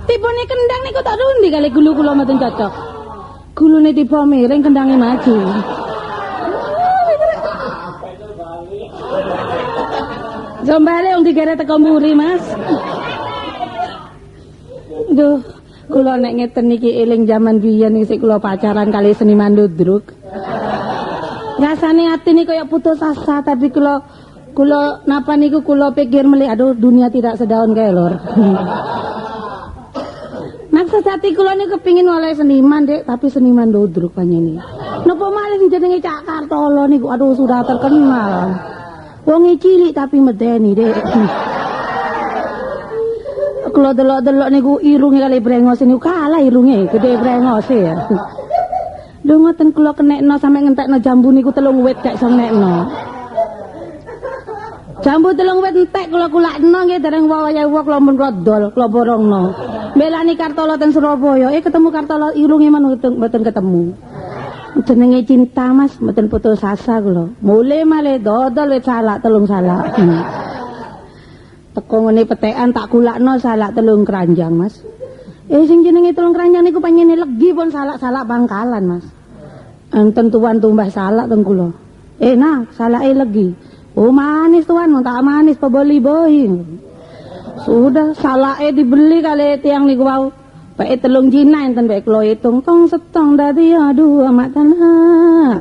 Tipone kendang niku tak rundi kali gulu kula mboten cocok. Gulune tiba miring kendange maju. Jombale wong digeret teko mburi, Mas. Duh, kula nek ngeten niki eling jaman biyen sik kula pacaran kali seniman ludruk. Rasane ati niki kaya putus asa, tapi kula napa niku kula pikir melih, aduh dunia tidak sedaun kae lur. Maksud hati kula niku kepingin oleh seniman, Dek, tapi seniman ludruk panjenengan. Napa malih jenenge Cak Kartolo niku, aduh sudah terkenal. Wong cilik tapi medeni, Dek. Kula delok-delok niku irunge kali brengos niku kalah irunge, gede brengose ya. Lho ngoten kula kenekno sampe ngentekno jambu niku 3 wit gak iso ngenekno. Jambu 3 wit entek kula kulakno nggih dereng wayahe wong kula mun kula dol, kula borongno. Belani Kartolo teng Surabaya, ketemu Kartolo irunge mboten ketemu. Jenenge cinta, Mas, mboten putus asa kula. Mule malih dodol wit salak 3 salak. Teko ngene petekan tak kulakno salak 3 keranjang, Mas. Sing jenenge 3 keranjang niku panjenenge legi pun salak-salak Bangkalan, Mas. Enten tuan tumbas salak teng kula. Nah, salake legi. Oh manis tuan, tak manis pebeli boy. Sudah salake dibeli kali tiang niku wau. Peke 3 jina enten peke kula hitung tong setong dadi aduh mak tanah.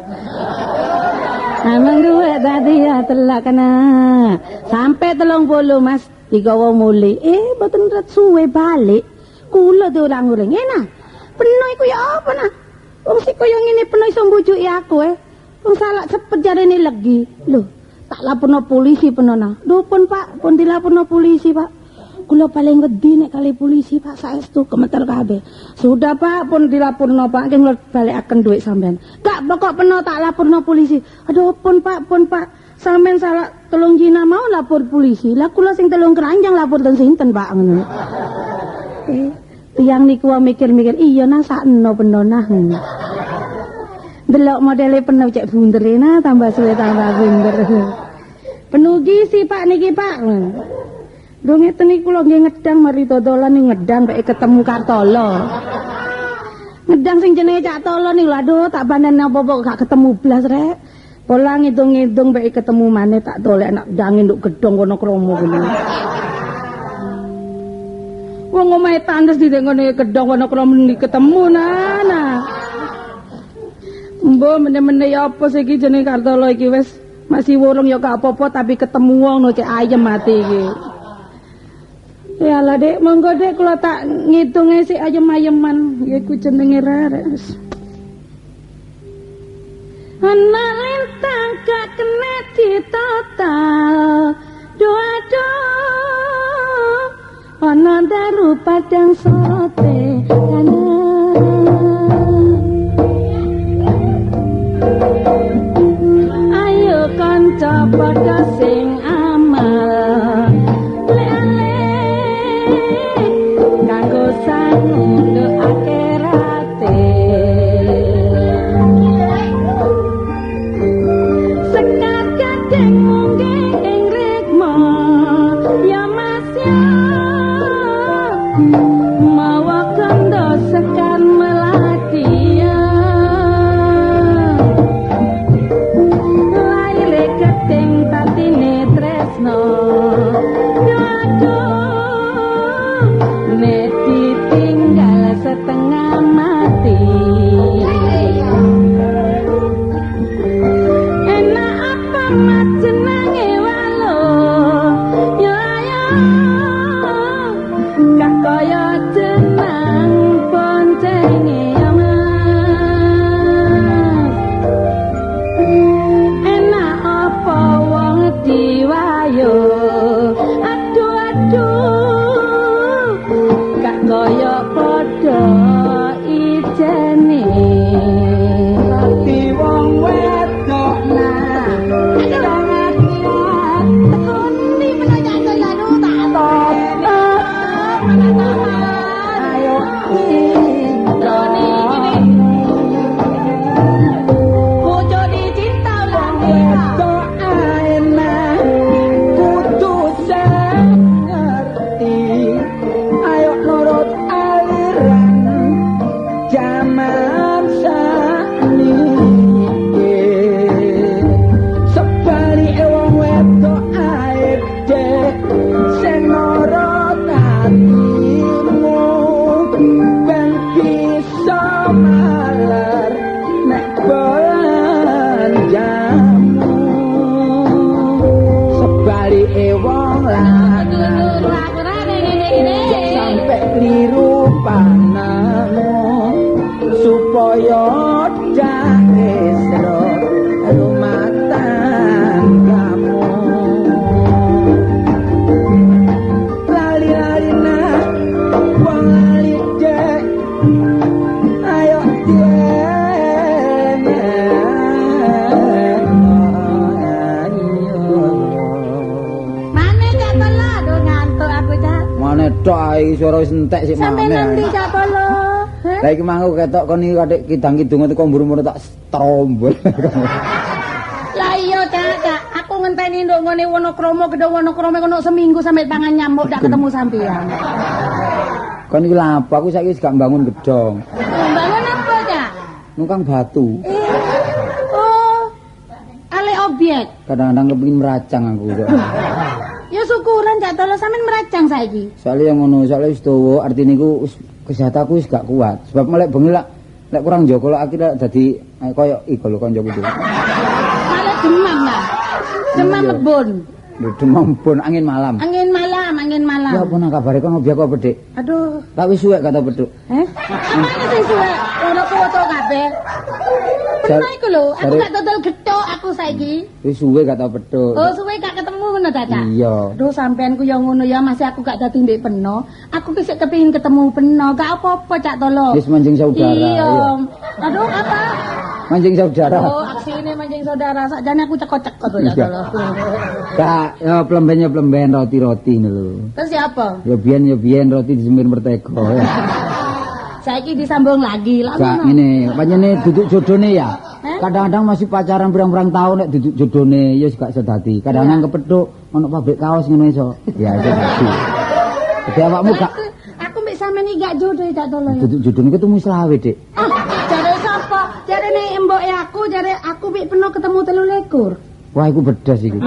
Amang duwe dadi ya telak kana. Sampai 30 Mas digawa muli. Mboten ret suwe balik. Kula diurang-uring. Nah, peno iku ya apa nah? Wong sik kaya ngene peno iso mbujuki aku Wong salak cepet jarene legi. Lho, tak laporno polisi peno nah. Lho pun Pak, pun dilaporno polisi Pak. Kula paling wedi nek kali polisi Pak, saestu gemeter kabeh. Sudah Pak, pun dilaporno Pak, nggih kula balekaken dhuwit sampean. Gak pokok peno tak laporno polisi. Aduh pun Pak, pun Pak. Sampean salah 3 jina mau lapor polisi. Lah kula sing 3 keranjang lapor ten sinten Pak ngono. Tiyang niku mikir-mikir, iya nah sakno peno nah. Delok modele peno cek bundere nah tambah suwe tambah bunder. Penuh gizi Pak niki Pak. Lho ngeten iki kula nggih ngedang mari dodolan ning ngedang peke ketemu Kartolo. Ngedang sing jenenge Cak Tolo niku lho aduh tak banen apa-apa gak ketemu blas rek. Pola ngidung-ngidung peke ketemu maneh tak dolek nak dange nduk gedhong kono kromo kuwi. Wong omahe tandes di ngene gedhong kono kromo ketemu nah. Mbok meneh-meneh ya apa sih iki jenenge Kartolo iki wis masih wurung ya gak apa-apa tapi ketemu wong no cek ayem mati iki. Ya lah Dek, monggo Dek kula tak ngitunge sik ayem-ayeman. Ya iku jenenge rares. Ana lintang gak kena ditotal. Doa ana daru padang sote kana. Ayo kanca padha sing amal. Kanggo sangu akhirate. Sekar gading mungge ing rikma ya Mas ya. Mawa kandha sekar melati ya. Laire keting tatine tresno. Nek ditinggal setengah mati. Enak apa mas jenenge Apike wong lanang sampe kliru panemu supaya dak esro rumah tanggamu. Lali-lali nah wong lali dek ayo Mane Cak Tolo, aduh ngantuk aku Cak. Mane tok ae suara wis entek sik mane. Sampe nanti Cak Tolo. Lah iki mangko ketok kon iki katik kidang-kidung teko mbur-mbur tak trombol. Lah iya Cak, Cak, aku ngenteni nduk ngene Wonokromo, gedhe Wonokromo kono seminggu sampe pangan nyamuk ndak ketemu sampean. Kon iki lha apa aku saiki wis gak mbangun gedhong. Mbangun apa, Cak? Nukang batu. Oh. Ale obyek. Kadang-kadang kepengin meracang aku kok. Ya syukuran Cak Tolo sampean meracang saiki. Soale yang ngono, soale wis tuwa, artine iku wis kesehatanku wis gak kuat. Sebab melek bengi lak lek kurang jaga lak akhirnya dadi koyo iku lho kancaku itu. Malah demam lah. Demam lebon. Lho demam bon angin malam. Angin malam, angin malam. Ya apa nang kabare kon ngopi aku apa, Dik? Aduh. Lak wis suwek kata pedhuk. Heh? Apane sing suwek? Ora foto kabeh. Pernah iku lho, aku gak dodol gethuk aku saiki. Wis suwe gak tau pedhuk. Oh, suwe gak ketemu ngono ta, Cak? Iya. Aduh, sampean ku ya ngono ya, masih aku gak dadi ndek peno. Aku ki sik kepengin ketemu peno, gak apa-apa Cak Tolo. Wis mancing saudara. Iya. Aduh, apa? Mancing saudara. Oh, aksine mancing saudara. Sakjane aku cekot-cekot to Cak Tolo. Kak, ya plemben ya plemben roti-roti ngono lho. Terus ya apa? Ya biyen roti disemir mertego. Saiki disambung lagi lah. Gak ngene, pancene duduk jodone ya. Kadang-kadang masih pacaran pirang-pirang tahun nek duduk jodone ya gak iso dadi. Kadang-kadang kepethuk ono pabrik kaos ngono iso. Ya iso dadi. Dadi awakmu gak aku mbek sampean iki gak jodoh Cak Tolo ya. Duduk jodone ketemu selawe, Dik. Ah, jare sapa? Jare nek mboke aku, jare aku mbek peno ketemu 23. Wah, iku bedas iku.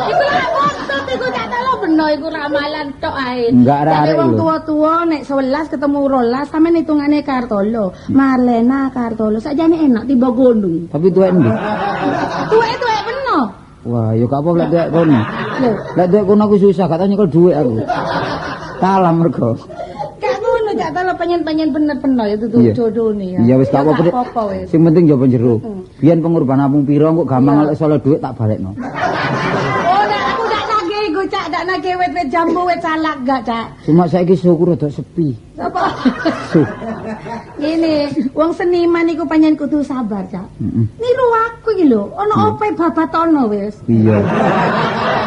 Iku lak maksud iku Cak Tolo beno iku ramalan tok ae. Enggak wong tuwa-tuwa nek 11 ketemu 12 sampean hitungane Kartolo, Marlena Kartolo. Sakjane enak tiba gunung. Tapi tuwek endi? Tuwek-tuwek beno. Wah, ya gak apa lek tuwek kono. Lek tuwek kono aku susah, gak tau nyekel dhuwit aku. Kalah mergo. Gak ngono Cak Tolo pengen-pengen bener-bener ya dudu jodone ya. Iya wis gak apa-apa wis. Sing penting yo jero. Biyen pengorbanan apung pira kok gampang lek solo dhuwit tak balekno. Oh, nek aku gak nagih iku Cak, gak nagih wit-wit jambu wit salak gak Cak. Cuma saiki syukur rada sepi. Apa? Ngene, wong seniman iku pancen kudu sabar, Cak. Niru aku iki lho, ana ope babatono wis. Iya.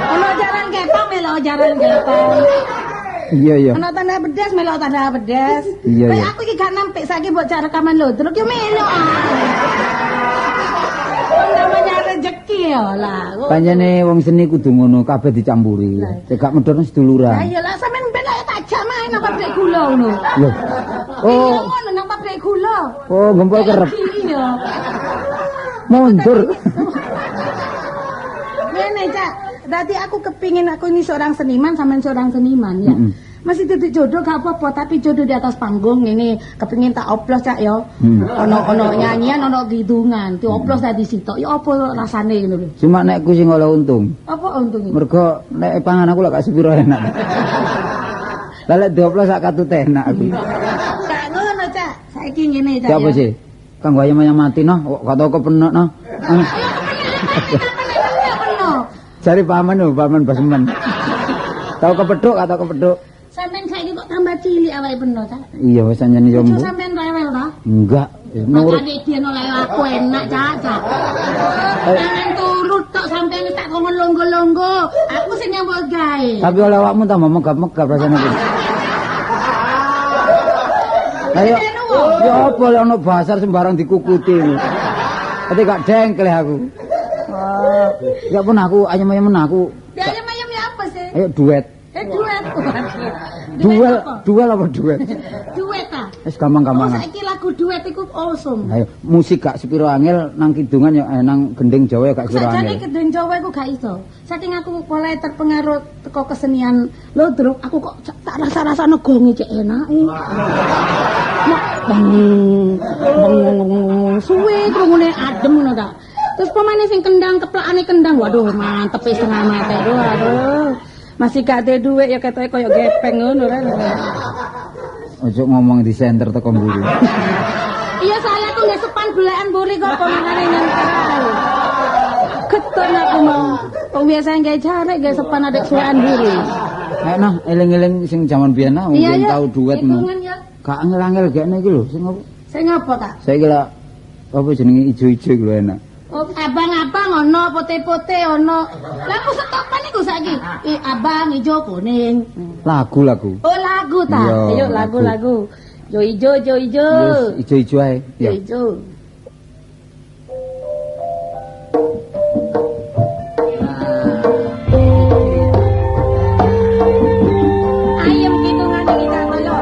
Ana jaran kepang melok jaran kepang. Iya iya. Ana tanda pedes melok tanda pedes. Iya. Kayak aku iki gak nampik saiki mbok cak rekaman lho, terus yo melok. Wong namanya rezeki ya lah. Pancene wong seni kudu ngono, kabeh dicampuri. Cek gak medhon seduluran. Lah iya lah sampean ben lek tak jak main nang pabrik gula ngono. Lho. Oh, ngono nang pabrik gula. Oh, gempol kerep. Iya. Mundur. Ngene, Cak. Dadi aku kepingin aku ini seorang seniman sampean seorang seniman ya. Masih titik jodoh gak apa-apa, tapi jodoh di atas panggung ini kepingin tak oplos Cak ya. Ono-ono nyanyian, ono kidungan, dioplos dadi sitok. Ya apa rasane ngono lho. Cuma nek ku sing oleh untung. Apa untunge? Mergo nek pangan aku lak gak sepiro enak. Lah lek dioplos sak katute enak aku. Gak ngono Cak. Saiki ngene Cak. Siapa sih? Kanggo ayam-ayam mati noh, kok gak tau kepenek noh. Ayo kepenek. Cari paman lho, paman basemen. Tau kepethuk atau kepethuk? Sampeyan saiki kok tambah cilik awake peno, Cak. Iya, wis anjene yo. Ojo sampeyan rewel ta? Enggak, nurut. Makane biyen oleh aku enak, Cak, Cak. Jangan turu tok sampeyan tak kongkon longgo-longgo. Aku sing nyambut gawe. Tapi oleh awakmu tambah megap-megap rasane kuwi. Lah yo, ya apa lek ono basar sembarang dikukuti. Dadi gak dengkel aku. Ya pun aku ayam-ayaman aku. Ya ayam-ayam ya apa sih? Ayo duet. Duet. Duel, duel apa duet? Duet ta? Wis gampang-gampangan. Oh, saiki lagu duet iku awesome. Ayo, musik gak sepiro angel nang kidungan ya nang gending Jawa ya gak sepiro angel. Sakjane gending Jawa iku gak iso. Saking aku mulai terpengaruh teko kesenian lodrok, aku kok tak rasa-rasane gonge cek enake. Mak bang bang suwe krungune adem ngono ta. Terus pemane sing kendang keplakane kendang. Waduh, mantep setengah mati. Aduh, aduh. Masih gak ada duit ya ketoke koyo gepeng ngono rek. Ojo ngomong di center teko mburi. Iya, soalnya aku nggak sepan belekan mburi kok pemangane nyentel. Keton aku mau. Wong biasa gawe jarek gawe sepan adek suwekan mburi. Nek nah eling-eling sing jaman biyen nah mungkin tau duet ngono. Gak angel-angel gekne iki lho sing apa? Sing apa, Kak? Saiki lak apa jenenge ijo-ijo iku lho enak. Oh, abang-abang ono, pote-pote ono. Lah aku setopan iku saiki. Abang ijo kuning. Lagu-lagu. Oh, lagu ta. Ayo lagu-lagu. Jo ijo, jo ijo. Ijo-ijo ae. Jo ijo. Ayem kitungane iki Kak Tolo.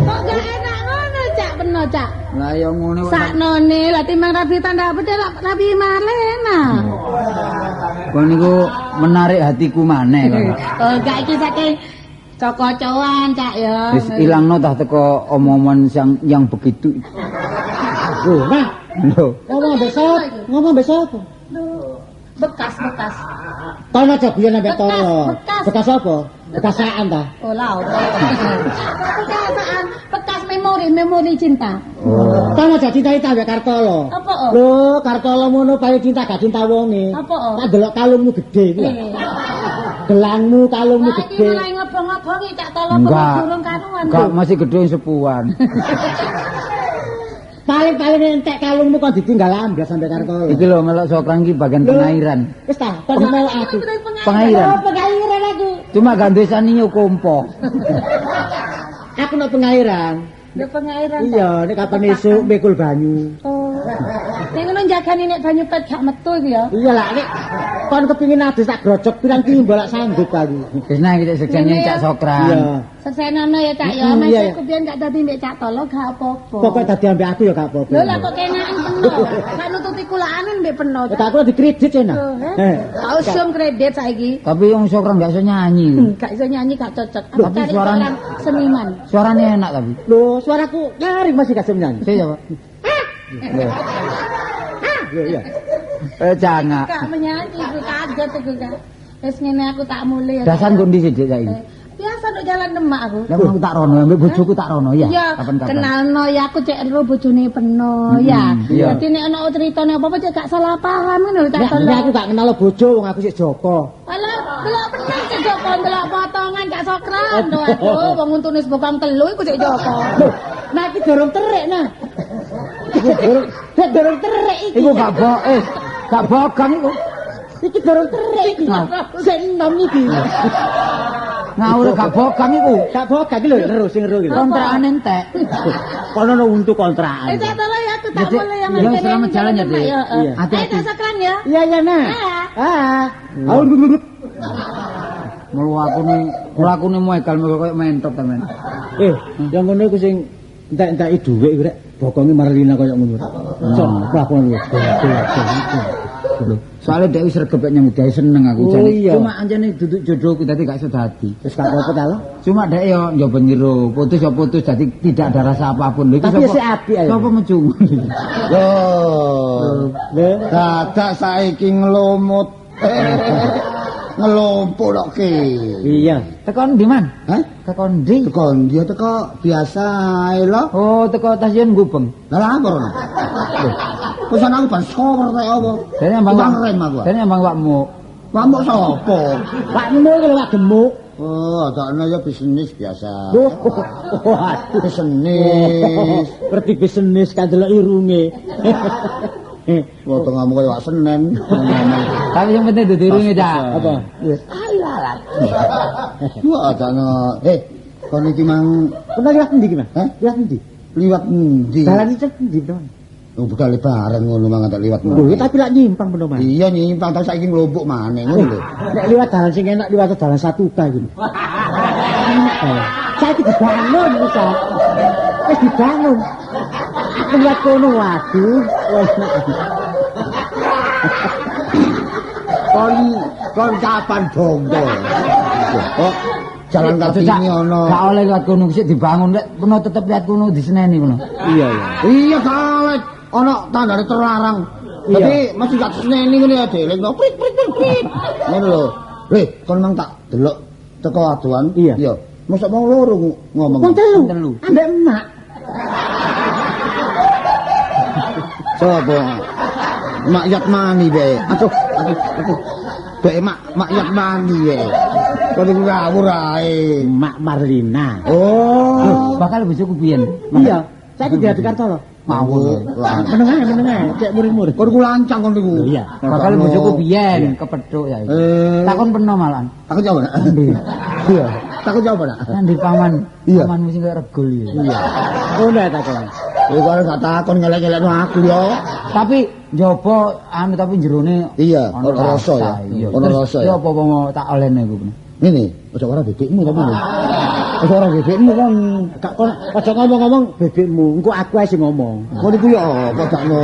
Kok gak enak ngono, Cak Peno, Cak? Lah ya ngene kok. Saknone lah timbang rabi tanda bedhe lak rabi Marlena. Kon niku menarik hatiku maneh kok. Oh, gak iki saking cokocoan, Cak ya. Wis ilangno tah teko omongan yang begitu. Lho, Mas. Lho. Ngomong besok, ngomong besok. Bekas-bekas. Kon aja guyon ambek Tolo. Bekas apa? Bekasaan ta? Oh lah, bekasaan, bekas memori, memori cinta. Oh. Kon aja cinta-cinta ambek Kartolo. Apa? Oh? Lho, Kartolo ngono payu cinta gak cinta wonge. Apa? Oh? Tak delok kalungmu gede iku. Gelangmu, kalungmu Lah iki gede. mulai ngobong-ngobongi Cak Tolo durung karuan. Enggak, masih gedhe sepuan. Paling-paling entek kalungmu kon ditinggal amblas sampe Kartolo. Iki lho melok sokrang iki bagian pengairan. Wis ta, kon melok aku. Pengairan. Oh, pengairan aku. Cuma gak duwe sanio kompo. Aku nek pengairan, Lho pengairan. Iya, nek kapan esuk mikul banyu. Oh. Nek ngono jagani nek banyu pet gak metu iku ya. Iya lah nek kon kepingin adus tak grojok pirang ki mbolak sanggup aku. Wis nah iki seksene Cak Sokran. Iya. Seksenono ya Cak ya, Mas aku biyen gak dadi mbek Cak Tolo gak apa-apa. Pokoke dadi ambek aku ya gak apa-apa. Lho lah kok kenakan peno. Gak nututi kulakane mbek peno. Tak aku dikredit enak. Tak usum kredit saiki. Tapi wong Sokran gak iso nyanyi. Gak iso nyanyi gak cocok. Aku cari orang seniman. Suarane enak tapi. Lho, suaraku nyaring masih gak iso nyanyi. Iya, Pak. Iya, iya. Jangan. Gak menyanyi iku kaget iku Kak. Wis ngene aku tak mulih ya. Dasan kondi sithik saiki. Biasa nduk jalan Demak aku. Lah aku tak rono, ambek bojoku tak rono ya. Kapan-kapan. Kenalno ya aku cek ero bojone peno ya. Dadi nek ana critane apa-apa cek gak salah paham ngono lho Cak Tolo. Nek aku gak kenal bojo wong aku sik Joko. Alah, delok peno sik Joko, delok potongan Cak Sokran to aku wong untune bokong telu iku sik Joko. Nah iki dorong terik nah. Dorong terik iki. Iku gak bok, gak bogang iku. Iki dorong terik iki. Sik enom iki. Ngawur gak bogang iku. Gak bogang iki lho ero sing ero iki. Kontrakane entek. Kono ono untu kontrakan. Cak Tolo ya aku tak boleh yang ngene. Selamat jalan ya, Dik. Iya. Hati-hati. Cak Sokran ya. Iya iya nah. Ah. Mlakune moegal koyo mentok temen. Yang ngono iku sing entek-enteki dhuwit iku rek bokonge Marlina koyo ngono. Cok mlakune. Soale dhek wis regep nyambut gawe seneng aku jane. Cuma anjene duduk jodohku dadi gak iso dadi. Wis gak apa-apa ta lho. Cuma dhek yo njaba njero, putus yo putus dadi tidak ada rasa apapun. Lho iki sapa? Tapi sik apik ayo. Sapa mecung? Lho. Dadak saiki nglumut. Ngelompok kok ki. Iya. Teko ndi, Man? Hah? Teko ndi? Teko ndi teko biasa ae lho. Oh, teko stasiun Gubeng. Lah lha apa rono? Lho. Pesan aku ban sower kaya apa? Dene ambang rem aku. Dene ambang wakmu. Wakmu sapa? Wakmu iki lho wak gemuk. Oh, adakne ya bisnis biasa. Waduh, bisnis. Ngerti bisnis kan delok irunge. Wah, ngomong kaya wak Senen. Tapi yang penting dudu irunge, Cak. Apa? Alah. Wah, adakne. Kon iki mang kono liwat endi iki, Mas? Hah? Liwat endi? Liwat endi? Dalan iki endi, Teman? Wong budal bareng ngono mang tak liwat. Lho, tapi lak nyimpang peno, Mas. Iya, nyimpang tapi saiki nglompok maneh ngono lho. Nek liwat dalan sing enak liwat dalan Satuka iki. Enak. Saiki dibangun wis. Wis dibangun. Liwat kono waduh, enak. Kon kapan bongko? Kok jalan Kartini ono. Gak oleh liwat kono sik dibangun lek peno tetep liwat kono diseneni kono. Iya, iya. Iya, gak oleh ono tandane terlarang. Tapi mesti gak diseneni ngene ya dielingno prit prit prit prit. Ngono lho. Lho, kon mang tak delok teko adoan. Iya. Mosok wong loro ngomong. Wong telu. Ambek emak. Sopo? Mak Yatmani bae. Aduh, aduh, aduh. Bae mak Yatmani bae. Kon iku ngawur ae. Mak Marlina. Oh, bakal bojoku biyen. Iya, saiki dadi Kartolo. Ngawur. Meneng ae, meneng ae, cek murid-murid. Kon ku lancang kon niku. Iya. Bakal bojoku biyen kepethuk ya iki. Takon peno malahan. Takon jawab nak? Iya. Takon jawab nak? Nang paman. Pamanmu sing kaya regul iki. Iya. Ngono ya takon. Iku kok gak takon ngelek-ngelekno aku yo. Tapi njaba anu tapi jerone iya, ono rasa ya. Ono rasa ya. Ya apa mau tak olehne iku. Ngene, aja ora bebekmu tapi lho. Aja ora bebekmu kon. Gak kon aja ngomong-ngomong bebekmu, engko aku ae sing ngomong. Ngono iku ya apa dakno.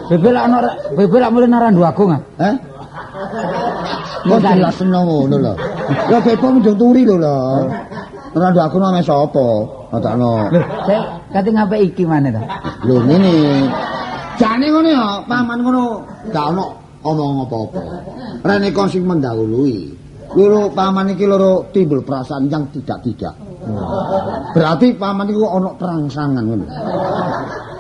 Bebek lak ono bebek lak mulih nang Randu Agung ah. Heh? Kok jelas seneng ngono lho. Ya bebek mendung turi lho lho. Randu Agung nang sapa? Dakno. Lho, saya kate ngape iki maneh ta? Lho ngene. Jane ngono ya, paman ngono gak ono omong apa-apa. Rene kon sing mendahului. Loro paman iki loro timbul perasaan yang tidak-tidak. Berarti paman iku ono perangsangan ngono.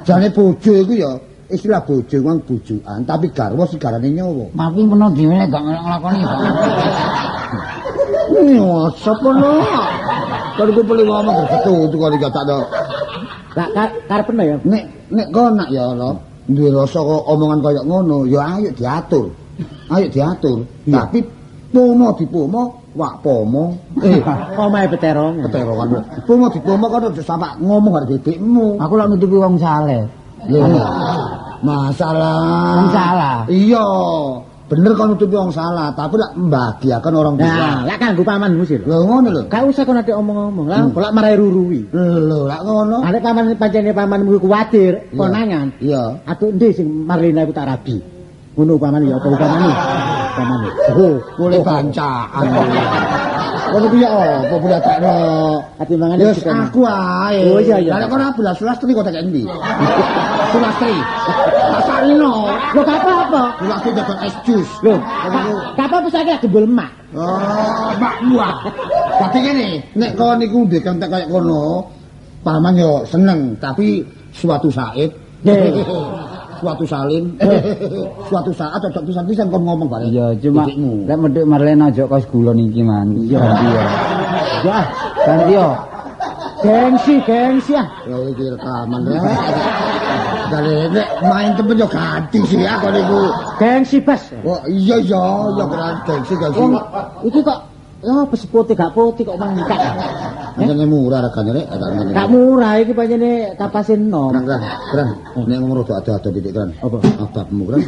Jane bojo iku ya istilah bojo wong bojokan, tapi garwa sigarane nyawa. Tapi meno dhewe nek gak nglakoni ya. Iya, sapa no? Kon iku peli ngomong gregetu kok iki gak tak. Lah karepno ya. Nek kon nak ya lho, duwe rasa kok omongan kaya ngono, ya ayo diatur. Ayo diatur. Tapi pomo dipomo Wak pomo. Omahe peterong. Peterongan. Pomo dipomo kono aja sampak ngomong karo bebekmu. Aku lak nutupi wong saleh. Lho. Masalah. Wong salah. Iya. Bener kon nutupi wong salah, tapi lak membahagiakan orang tua. Nah, lak kanggo pamanmu sih lho. Lho ngono lho. Gak usah kon ate omong-omong. Lah lak marai ruruwi. Lho, lak ngono. Nek paman pancene pamanmu kuwatir, konangan. Iya. Atuk endi sing Marlina iku tak rabi. Ngono paman ya apa upamane? Pamane. Oh, mulai bancaan. Ngono ku ya apa boleh tekno. Atimbangane Wis aku ae. Oh iya iya. Lah nek kono belas Sulastri kok tak endi? Sulastri. Pasarino. Lho gak apa-apa. Sulastri dodol es jus. Lho, gak apa-apa saiki lak gembul emak. Oh, makmu ah. Dadi ngene, nek kon niku ndek kontek kaya kono, paman yo seneng, tapi suatu saat suatu salin, suatu saat cocok pisan-pisan kon ngomong bareng. Iya, cuma lek medhik Marlena aja kos gulon iki, Man. Iya, iya. Ya, ganti yo. Gengsi, gengsi ah. Ya iki rekaman rek. Dale nek main temen yo ganti sih aku niku. Gengsi, Bas. Oh iya iya, ya gengsi gengsi. Iki kok ya putih gak putih kok mangkat. Pancene murah regane rek, gak murah iki pancene kapase enom. Kran, kran. Nek ngomong rada ado-ado titik kran. Apa? Ababmu kran.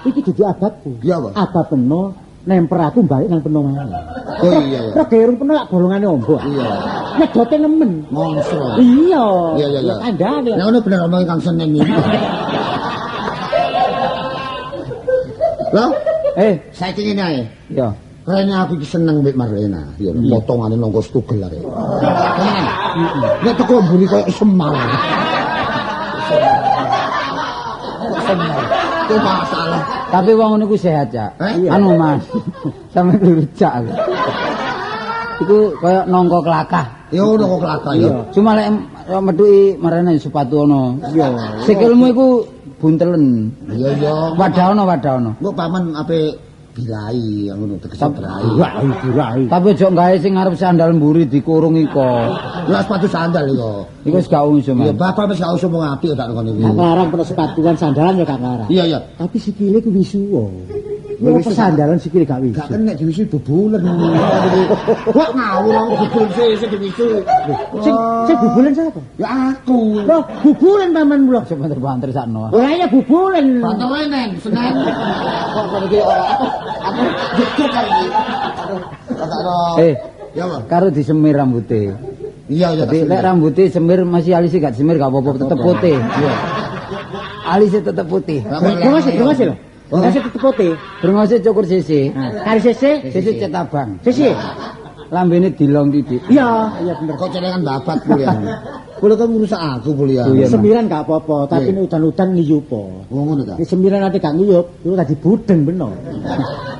Iki dudu ababku. Iya apa? Abab peno nemper aku balik nang peno maneh. Oh iya iya. Rega irung peno lak golongane ombo. Iya. Nyedote nemen. Monstro. Iya. Iya iya iya. Kandhane. Nek ngono bener omong Kang Senen iki. Lho, saiki ngene ae. Iya. Rene aku iki seneng mbek Marlena. Ya potongane nangka stugel arek. Tenan. Nek teko mburi koyo Semar. Semar. Itu masalah. Tapi wong ngono ku sehat, Cak. Anu, Mas. Sampe rujak aku. Iku koyo nangka kelakah. Ya nangka kelakah ya. Cuma lek metuki Marlena sepatu ono. Iya. Sikilmu iku buntelen. Iya iya. Wadah ono, wadah ono. Engko paman ape bilai ngono tegese berai. Bilai. Tapi aja gawe sing ngarep sandal mburi dikurung iko. Lah sepatu sandal iko. Iku wis gak usum. Ya bapak wis gak usum wong apik tak ngono iki. Gak larang peno sepatuan sandalan ya gak larang. Iya iya. Tapi sikile ku wisuwa. Wis sandalan sikile gak wisu. Gak kena diwisu bubulen. Kok ngawur aku bubulen sik diwisu. Sing sing bubulen sapa? Ya aku. Loh, bubulen pamanmu lho. Sing banter-banter sakno. Ora ya bubulen. Banter wenen, Senen. Kok kono iki ora aku jeduk karo iki. Eh, ya apa? Karo disemir rambute. Iya iya. Dadi lek rambute semir masih alise gak disemir gak apa-apa tetep putih. Iya. Alise tetep putih. Brengose brengose lho. Brengose tetep putih. Brengose cukur sisi. Kari sisi, sisi cet abang. Sisi. Lambene dilong titik. Iya, iya bener. Kok celengan babat kuliah. Kulo kan ngrusak aku kuliah. Semiran gak apa-apa, tapi nek udan-udan ngiyup. Oh ngono ta. Nek semiran ate gak ngiyup, iku tadi budeng beno.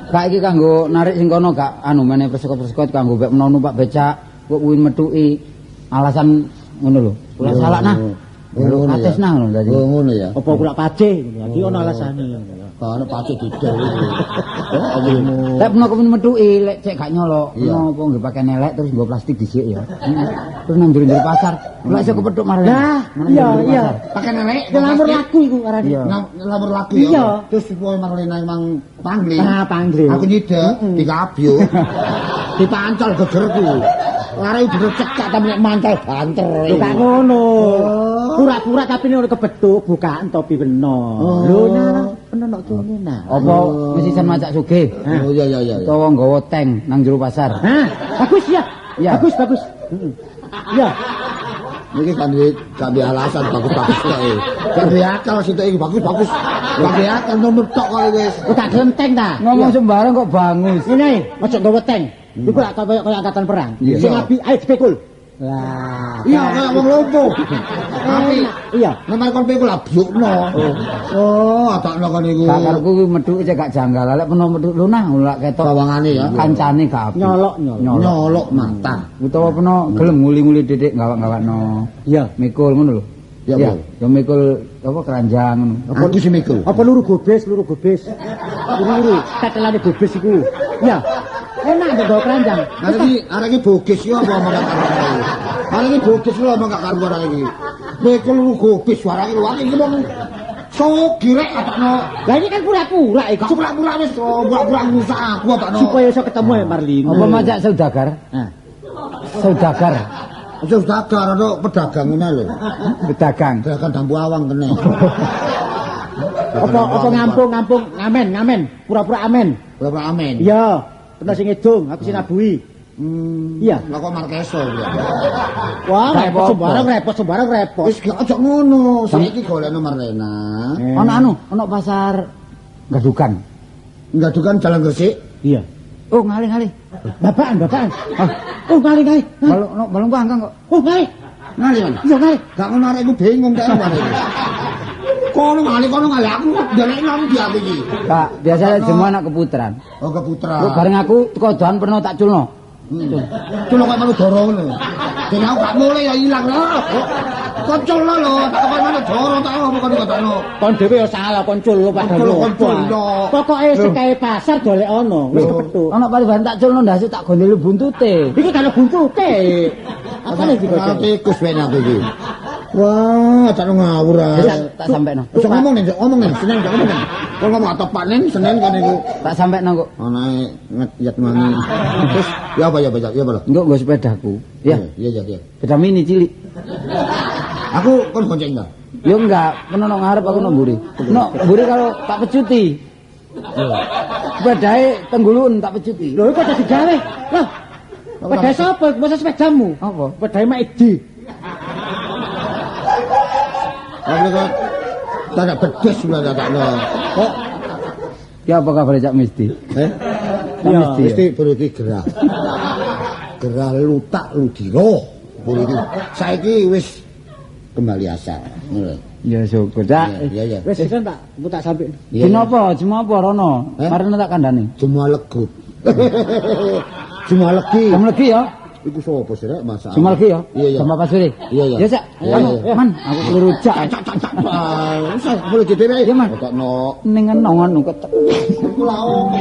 Kak iki kanggo narik sing kono gak anu meneh persekot-persekot kanggo bek menono numpak becak, kok kuwi methuki alasan ngono lho. Kula salah nah. Ngono ates nah ngono dadi. Oh ngono ya. Apa kula pace ngono. Iki ono alasane ngono. Ono pace didol iki. Oh opo. Lek meno kepengin methuki lek cek gak nyolok, ngono apa nggih pakaian elek terus nggo plastik dhisik ya. Terus nang njero-njero pasar, lek iso kepethuk marane. Lah, iya iya. Pakaian elek, lamur laku iku arane. Lamur laku ya. Terus supaya Marlena emang pangling. Ah, pangling. Aku nyidek dikabyuk. Dipancol gegerku. Lare bener cekak tapi nek mancal banter. Lho gak ngono. Pura-pura tapi nek kepethuk bukaan topi beno. Lho nah, peno nok kene nah. Apa mesisan macak sugih? Oh iya iya iya. Utawa nggawa tank nang jero pasar. Hah, bagus ya. Bagus bagus. Iya. Niki kan duwe alasan bagus-bagus tok. Gak duwe akal sitok iki bagus-bagus. Gak duwe akal nomor tok kok wis. Kok tak gelem tank ta? Ngomong sembarang kok bangus. Ngene, ojo nggawa tank. Iku lak kaya kaya angkatan perang. Sing api ayo dipikul. Lah, iya kaya wong lumpuh. Tapi iya, nek kon pikul lah byukno. Oh, atakno kon iku. Gak karepku kuwi methuki cek gak janggal. Lek peno methuk lho nah lak ketok bawangane ya. Kancane gak apik. Nyolok nyolok mata. Utawa peno gelem nguli-nguli titik gawak-gawakno. Iya, mikul ngono lho. Ya, ya mikul apa keranjang ngono. Apa aku sing mikul? Apa luru gobes, luru gobes. Luru tetelane gobes iku. Iya. Enak ndek nggawa keranjang. Arek iki bogis yo apa omong gak karuan. Arek iki bogis lho omong gak karuan arek iki. Mikul luru gobes suarane lho iki wong Sogi rek atakno. Lah ini kan pura-pura iki. Pura-pura wis pura-pura ngrusak aku atakno. Supaya iso ketemu ya Marlina. Apa macak saudagar? Hah. Saudagar. Saudagar ana pedagang ngene lho. Pedagang. Pedagang dampu awang kene. Apa ngampung-ngampung ngamen, ngamen, pura-pura amen. Pura-pura amen. Iya, pernah sing ngedung, aku sing nabuhi. Iya. Lah kok Markeso ya. Wah, repot sembarang, repot sembarang repot. Wis gak aja ngono. Saiki golekno Marlena. Ana anu, ana pasar Gadukan. Gadukan Jalan Gresik? Iya. Oh, ngalih-ngalih. Bapakan, bapakan. Oh, ngalih-ngalih. Balung no, balung pangkang kok. Oh, ngalih. Ngalih mana? Iya, ngalih. Gak ngono arek iku bingung kaya arek iki. Kono ngalih, kono ngalih aku ndelek nang ndi aku iki. Pak, biasanya semua anak keputran. Oh, keputran. Kok bareng aku teko doan pernah tak culno. Culno kok manut doro ngono. Dene aku gak mulai ya ilang lho. Kok culno lho, tak kok manut doro tak apa kon dikotokno. Kon dhewe ya salah kon culno padahal. Kon culno. Pokoke sekae pasar golek ana, wis kepethuk. Ana pariban tak culno ndase tak gondeli buntute. Iki kan buntute. Apa nek dikocok? Tikus ben aku iki. Wah, tak ngawur ah. Tak sampekno. Aja ngomong nih, ngomong nih, Senin ngomong nih. Kon ngomong tepak nih, Senin kan iku. Tak sampekno kok. Anae ngeyat mangi. Terus ya apa ya apa ya apa lho. Engko nggo sepedaku. Ya. Iya iya iya. Sepeda mini cilik. Aku kon gonceng ta? Ya enggak, kono nang ngarep aku nang mburi. Nok mburi kalau tak pecuti. Sepedae tenggulun tak pecuti. Lho kok dadi gawe? Loh. Sepeda sapa? Masa sepedamu? Apa? Sepedae Mak Edi. Aku kok tak bedes sudah tak no. Kok ya apa kabar Cak Misti? Eh? Ya, Misti baru iki gerah. Gerah lutak ludiro. Baru iki. Saiki wis kembali asal. Ngono. Ya syukur, Cak. Iya iya. Wis kan tak aku tak sampe. Dino apa? Jemo apa rono? Marene tak kandhani. Jemo legut. Jemo legi. Jemo legi ya. Iku sapa sih rek masak? Jemo legi ya. Iya iya. Jam 4 sore. Iya iya. Ya, Cak. Man, aku keliru Cak. Cak cak cak. Wis boleh dhewe. Iya, Man. Kok ning ngono kok. Iku lha opo?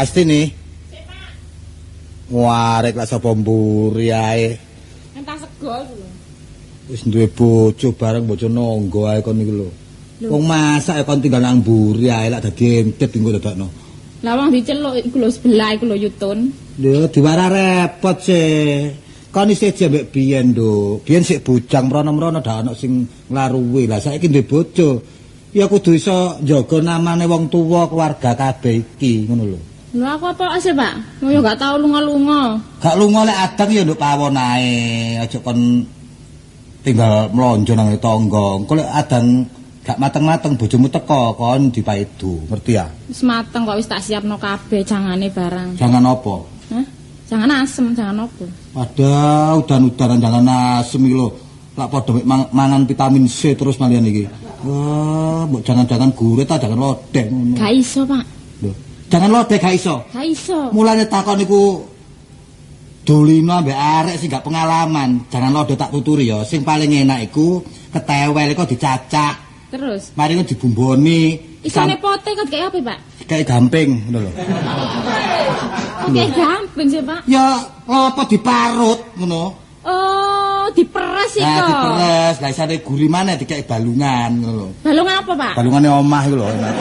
Kastini. Warek lak sapa mburi ae. Entah sego iku lho. Wis duwe bojo bareng bojo nangga ae kon iku lho. Wong masak ya kon tinggal nang mburi ae lak dadi entet engko dadakno. Lah wong diceluk iku lho sebelah iku lho Yutun. Lho diwara repot sih. Kon isih jembek biyen, Nduk. Biyen sik bujang mrono-mrono dak ana sing nglaruwi. Lah saiki duwe bojo. Ya kudu iso njaga namane wong tuwa keluarga kabeh iki ngono lho. Lho aku apa sih, Pak? Yo gak tau lunga-lunga. Gak lunga lek adang ya nduk pawon ae. Aja kon tinggal mlonjo nang tangga. Engko lek adang gak mateng-mateng bojomu teko kon dipaidu, ngerti ya? Wis mateng kok wis tak siapno kabeh jangane barang. Jangan apa? Hah? Jangan asem, jangan apa? Wadah, udan-udanan jangan asem iki lho. Lak padha mangan vitamin C terus malian iki. Wah, mbok jangan-jangan gurih ta jangan lodeh ngono. Gak iso, Pak. Lho. Jangan lodeh gak iso. Gak iso. Mulane takon niku dolino ambek arek sing gak pengalaman. Jangan lodeh tak tuturi ya. Sing paling enak iku ketewel iku dicacak. Terus Mari ngono dibumboni. Isane pote kok kayak apa, Pak? Kayak gamping ngono lho. Kok kayak gamping sih, Pak? Ya apa diparut ngono. Oh, diperes iku. Nah, diperes. Lah isane gurih maneh dikek balungan ngono lho. Balung apa, Pak? Balungane omah iku lho. Enak.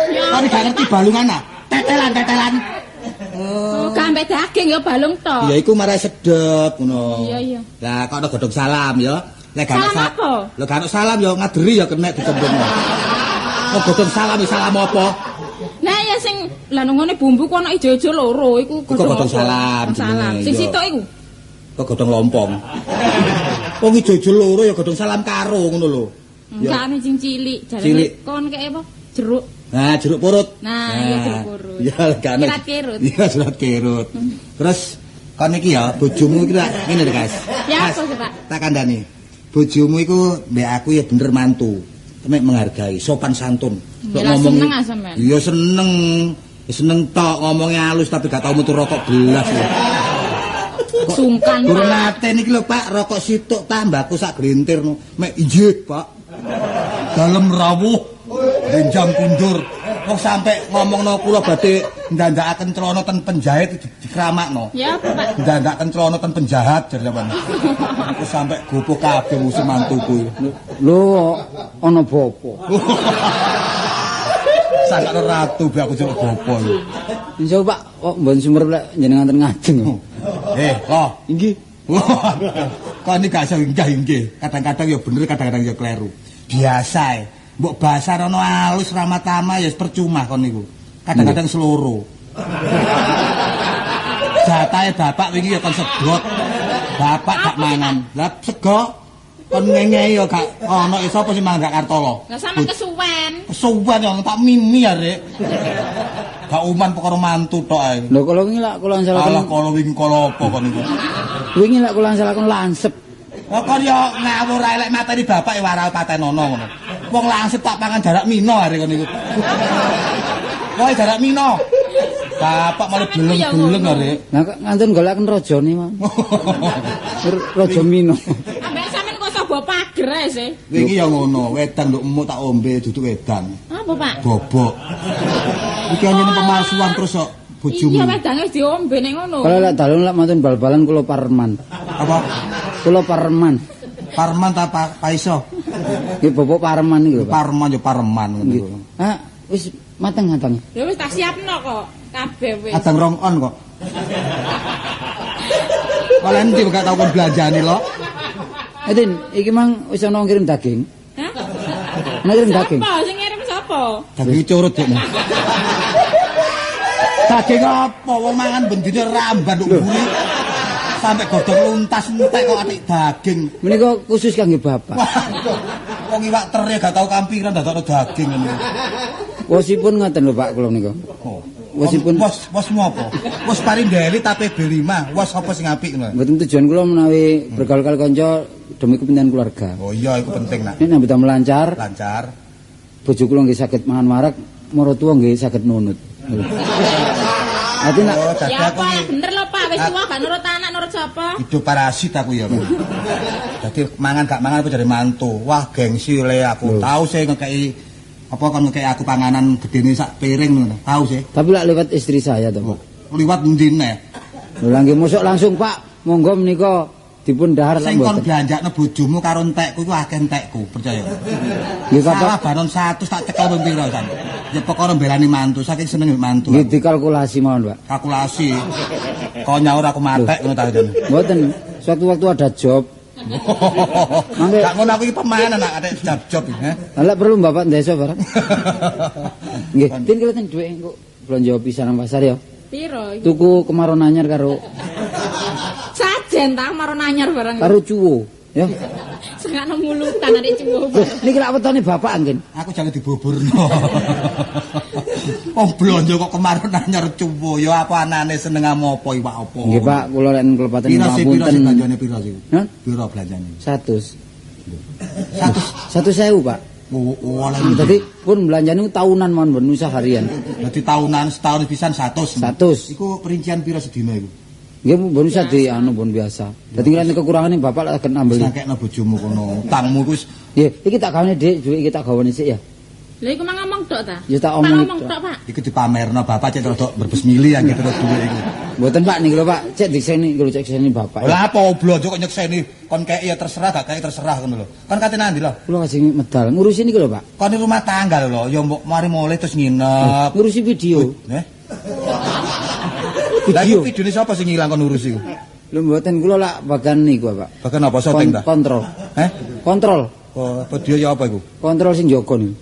Ya, Tapi gak ngerti balungan ah. Tetelan, tetelan. oh, gak ambek daging ya balung tok. Ya iku marai sedep ngono. Iya, iya. Lah kok ana godhong salam ya. Lek gak Salam apa? Lho gak ana salam ya ngaderi ya kena dicemplungno. Oh godhong salam ya salam apa? Nah ya sing lah nang ngene bumbu ku ana ijo-ijo loro iku Iku godhong apa? salam Godhong salam. jenenge, Sing iya. sitok iku. Kok godhong lompong. Wong ijo-ijo loro ya godhong salam karo ngono lho. Ya. Enggak ana sing cilik, Cilik. jarene kon kaya apa? Jeruk. Nah, jeruk purut. Nah, iya jeruk purut. Ya gak ana. Kirat kirut. Iya, surat kirut. Terus kon iki ya bojomu iki lak ngene lho, Guys. Ya Mas, apa sih, Pak? Tak kandhani. Bojomu iku mbek aku ya bener mantu. Mek menghargai, sopan santun. Ya lah, seneng ah sampean. Iya seneng. Ya seneng tok ngomongnya halus tapi gak tau metu rokok belas ya. Sungkan, Durung Pak. nate niki lho Pak, rokok situk tambahku sak glintir no. Mek injih, Pak. Dalem rawuh, benjang kundur. Wong sampe ngomongno kula badhe ndandakaken celana ten penjahit dikramakno. Ya apa, Pak? Ndandakaken celana ten penjahat jar sampean. Aku sampe gopoh kabeh musim mantuku. Lho ana bapa. Sangkane ratu be aku celuk gopo. Insya Pak, kok mboten sumerep lek jenengan ten ngajeng. Eh, kok Inggih. Kok ini gak iso inggah-inggih. Kadang-kadang ya bener, kadang-kadang ya kleru. Biasa e. Mbok bahasa rono halus ramah tamah ya percuma kon niku. Kadang-kadang seloro. Jatahe bapak wingi ya kon sedot. Bapak gak mangan. Lah sego kon ngengei ya gak ono ya sapa sing mangan gak kartolo. Lah sampean kesuwen. Kesuwen ya tak mimi ya, Rek. Gak uman perkara mantu tok ae. Lho kala wingi lak kula Alah angsalaken. kala wingi kala apa kon niku. Wingi lak kula angsalaken lansep. Lah kon yo ngawur ae lek mateni bapak ya warau patenono ngono. Wong langsep tak pangan jarak mino are kon niku. Woi jarak mino. Bapak malah Sampeyan ku ya beleng-beleng ngono. are. Lah kok ngantun golekaken rajane, Mas. Raja Mino. Ambek sampean kok sobo pager ae sih. Wingi ya ngono, wedang nduk emuk tak ombe duduk wedang. Apa, Pak? Bobok. Iki anjene pemalsuan terus kok bojomu. Iya wedange wis diombe nek ngono. Kalau lek dalu lak mantun bal-balan kula parman. Apa? Kula parman. Parman ta Paiso? Nggih bobok parman niku lho, Pak. Parman ya parman ngono Nggih. iku. Ah, wis mateng mateng. Ya wis tak siapno kok. Kabeh wis. Adang rong on kok. Oleh endi gak tau kon belanjani lho. Eh, Tin, iki mang wis ana ngirim daging. Hah? Ana ngirim daging. Sapa sing ngirim sapa? Daging curut dek. Daging apa wong mangan bendine ramban nduk mburi. Sampai godhong luntas entek kok atik daging. Menika khusus kangge bapak. Waduh. Wong iwak teri gak tau kampiran dadakno daging ngene. Wosipun ngoten lho Pak kula menika. Oh. Wosipun wos wosmu apa? Wos parindeli tape B5, wos apa sing apik ngono. mboten tujuan kula menawi bergaul kali kanca demi kepentingan keluarga. Oh iya iku penting nak. Nek nambah damel lancar, Lancar. bojo kula nggih saged mangan wareg, maratuwa nggih saged nunut. Ati nak Oh, dadi Ya aku apa iki bener lho Pak, wis tuwa gak nurut anak nurut sapa? hidup parasit aku ya. Pak. Dadi mangan gak mangan aku jadi mantu. Wah, gengsi le aku. Tahu sih ngekeki apa kon ngekeki aku panganan gedene sak piring ngono. Tahu sih. tapi lak lewat istri saya to, Pak. Liwat endi neh. Lho lah nggih mosok langsung Pak, monggo menika dipun dahar lak Sing kon mboten. belanjakno bojomu karo entekku iku akeh entekku, percaya. Nggih Salah kapan baron 100 tak cekel ping pira san. Ya perkara mbelani mantu, saking seneng mantu. nggih dikalkulasi mawon, Pak. Kalkulasi. Kon nyaur aku matek ngono ta jane. Mboten, sewaktu-waktu ada job. Mangke- Gak ngono aku iki pemain anak atik job-job iki, he. Lah perlu bapak ndesa barang. Nggih, tin kula ten dhuwit engko blonjo pisan nang pasar ya. Piro iki? Tuku kemaron anyar karo Sajen ta maron anyar barang. karo cuwo, ya. Sengakno mulutan adik cuwo. Loh, niki lak wetone bapak anggen. Aku jangan dibuburno. Wong blonjo kok kemarin anyar cuwo ya apa anane seneng apa iwak apa. Nggih Pak, kula lek kelepatan Piro sih piro sih ngapunten. belanjane piro sih? Hah? Piro belanjane? 100. 100 100.000, Pak. Oh, oleh. Dadi pun belanjane tahunan mawon mboten usah harian. Dadi tahunan setahun pisan 100. 100. Iku perincian piro sedina iku? Nggih mbon usah di anu mbon biasa. Dadi ngrene kekurangane bapak lak saged nambeli. Sakekno bojomu kono. Utangmu iku wis Nggih, iki tak gawane Dik, dhuwit iki tak gawane sik ya. Lha iku mang ngomong tok ta? Ya tak Pak omong ngomong tok. tok, Pak. iku dipamerno bapak cek rada brebes mili ya gitu dhuwit iku. Mboten Pak niki lho Pak, cek dikseni lho cek dikseni bapak. Lah apa blonjo kok nyekseni kon kei ya terserah gak kei terserah ngono lho. Kon kate nandi lho? Kula kajeng medal ngurusi niki lho Pak. Kon rumah tangga lho ya mbok mari mulih terus nginep. Ngurusi video. Eh? Lah Video. iku videone sapa sing ngilang kon ngurus iku? Lho mboten kula lak bagian niku Pak. Bagian apa syuting ta? Kontrol. Eh? Kontrol. Oh, video ya apa iku? Kontrol sing jaga niku.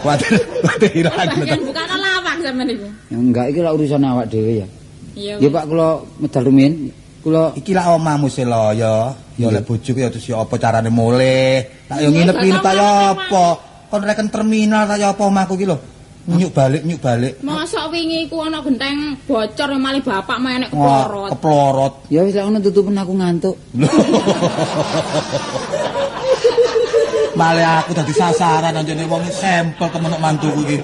Kuwatir kuwatir ilang. Bagian bukan lawak sampean iku. Ya enggak iki lak urusan awak dhewe ya. Iya. Nggih Pak kula medal rumiyin. Kula Iki lak omahmu sih lho ya. Ya lek bojoku ya terus ya apa carane mulih. Tak yo nginep-nginep ta ya apa? Kon reken terminal ta ya apa omahku iki lho. Nyuk balik, nyuk balik. Mosok wingi iku ana genteng bocor malih bapak menek Wah, keplorot. keplorot. Ya wis lak ngono tutupen aku ngantuk. Malah aku dadi sasaran anjene wong sampel temen mantuku iki.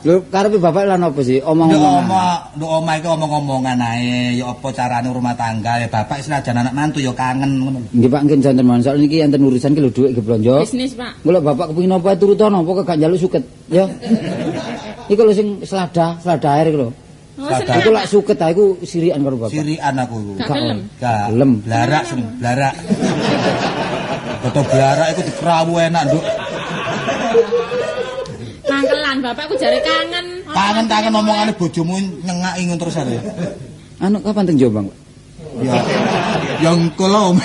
Lho karepe bapak lan apa sih? Nduk Omong-omongan. omah, nduk omah iki omong-omongan ae, ya apa carane rumah tangga ya bapak senajan anak mantu ya kangen ngono lho. Nggih Pak nggih janten mawon. Soal niki enten urusan ki lho dhuwit nggih blonjo. Bisnis, Pak. Engko lek bapak kepengin apa turutono, pokoke gak njaluk suket, ya. Iku lho sing selada, selada air iku lho. Oh, Selada. seneng. Iku lak suket ta iku sirikan karo bapak. Sirikan aku iku. Gak gelem. Gak Gelem. Blarak sing blarak. Foto blarak iku dikrawu enak, Nduk. Mangkelan bapak ku jare kangen. Kangen-kangen omongane bojomu nyengaki ngono terus are. Anu kapan teng Jombang, Pak? Ya. Ya engko lho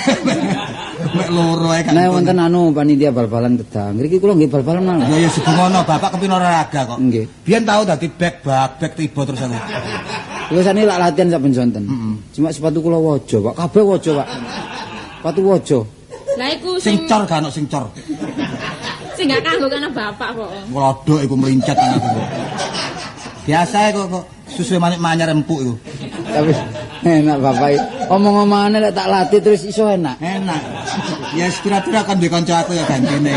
mek loro ae kan. Nek wonten anu panitia bal-balan kedang. Ngriki kula nggih bal-balan malah. Ya ya sugeng bapak kepin olahraga kok. Nggih. Biyen tau dadi back bak back tiba terus aku. Kula sane lak latihan saben sonten. Cuma sepatu kula wojo, Pak. Kabeh wojo, Pak. Sepatu wojo. Lah iku Sing sing cor gak ono sing cor. sing gak kanggo kana bapak kok. Nglodok iku melincet nang aku kok. Biasa kok kok susu manik manyar empuk iku. Tapi enak bapak. Omong-omongane lek tak latih terus iso enak. Enak. Ya kira-kira kan duwe kanca aku ya gantine.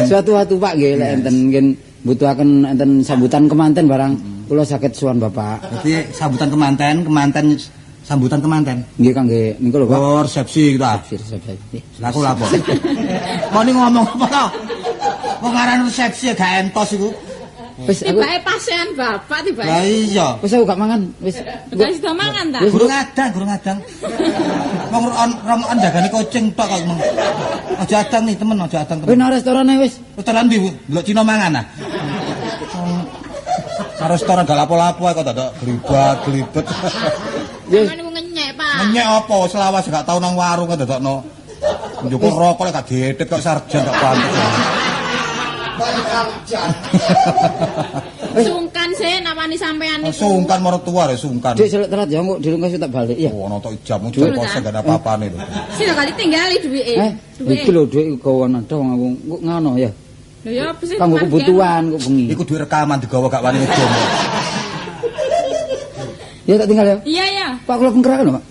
Suatu waktu Pak nggih lek enten nggih butuhaken enten sambutan kemanten barang kula saged sowan bapak. Berarti sambutan kemanten, kemanten sambutan kemanten. Nggih kangge niku lho Pak. Oh, resepsi gitu ah. Resepsi. Lah aku lapo. Kok ni ngomong apa to? Wong aran resepsi ya gak entos iku. Wis aku Tibake pasean bapak tibake. Lah iya. wis aku gak mangan. Wis. Gak sida mangan ta? Wis. Gurung adang, gurung adang. Wong rong on jagane kucing tok kok. Aja adang nih temen, aja adang Wis temen. nang restoran ae wis. Restoran ndi, Bu? Delok Cina mangan ah. Karo restoran gak lapo-lapo ae kok dadak glibet-glibet. Wis. Sampeyan niku ngenyek, Pak. Ngenyek apa selawas gak tau nang warung kok dadakno. Njupuk rokok lek gak dietit kok sarjan gak pantes. Sungkan sih nawani sampean niku. Sungkan mertua re sungkan. Dik selek telat ya engko dirungkas tak balik ya. Oh, ono tok ijab jam kosong gak ada apa-apane lho. Sing kali tinggali duwike. Eh, Duwike. iki lho dhuwit gawan ada wong aku kok ngono ya. Lho ya apa sih? Kanggo kebutuhan kok bengi. Iku duit rekaman digawa gak wani ngedom. Ya tak tinggal ya. Iya, iya. Pak kula pengkerakan lho, Pak.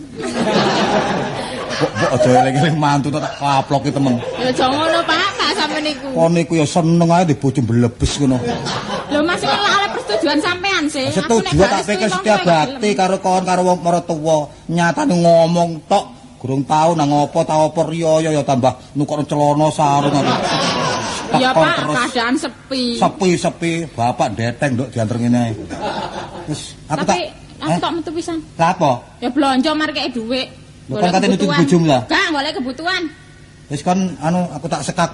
Kok kok aja eling-eling mantu tak kaploki temen. Ya aja ngono, Pak, Pak sampean niku. Kon iku ya seneng ae di bojo mblebes ngono. Lho Mas kok lak oleh persetujuan sampean sih. Aku nek Setuju gak tak pikir setuju, setia monggo gak bakti gelem. karo kon karo wong maratuwa. Nyatane ngomong tok gurung tau nang apa tau apa riyo ya tambah nukokno celana sarung aku. Ya Tekon Pak, terus. keadaan sepi. Sepi-sepi, bapak ndeteng nduk diantar ngene ae. Terus aku tak Tapi aku tak metu pisan. Lah apa? Ya blonjo markeke dhuwit. Lho, Golek kan katene nutup kebutuhan. bojomu lah. Gak, golek kebutuhan. Wis kon anu aku tak sekak.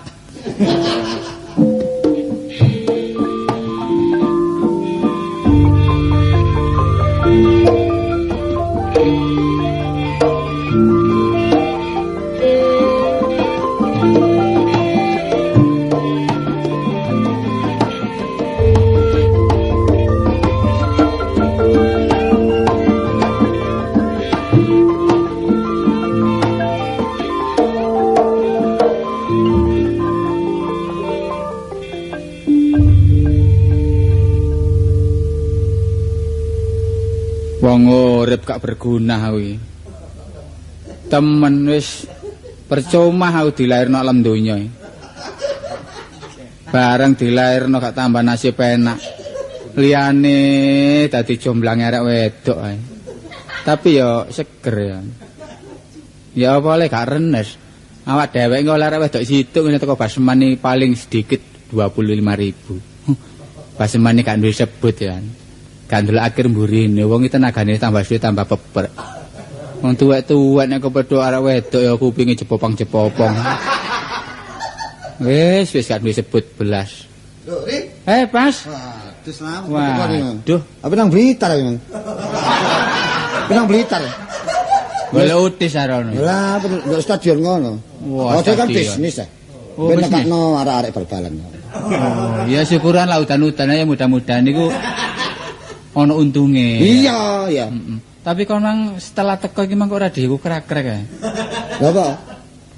Wong urip gak berguna aku iki. Temen wis percuma aku dilairno alam donya iki. Bareng dilairno gak tambah nasib enak. Liyane dadi jomblang arek wedok ae. Tapi ya seger ya. Ya apa le gak renes. Awak dhewek engko arek wedok situk ngene teko Basman iki paling sedikit 25.000. Basman iki gak duwe sebut ya. Gak ndelok akhir mburine wong iki tenagane tambah suwe tambah peper. Wong tuwek-tuwek nek kepethuk arek wedok ya kupinge jepopang-jepopong. Wis wis gak duwe sebut belas. Lho, Ri. Pas. Waduh, selamat. Waduh. Apa nang Blitar ya, Mang? Nang Blitar. Golek utis arono. Lah, nduk stadion ngono. Wah, Oh, dia kan stadion. bisnis ya. Oh, Ben bisnis. nekakno arek-arek bal-balan. Oh, ya syukuran lah udan-udan aja mudah-mudahan niku ana untunge. Iya, iya. Mm-mm. Tapi kon mang setelah teko iki mang kok ora diku krek-krek ae. Lha apa?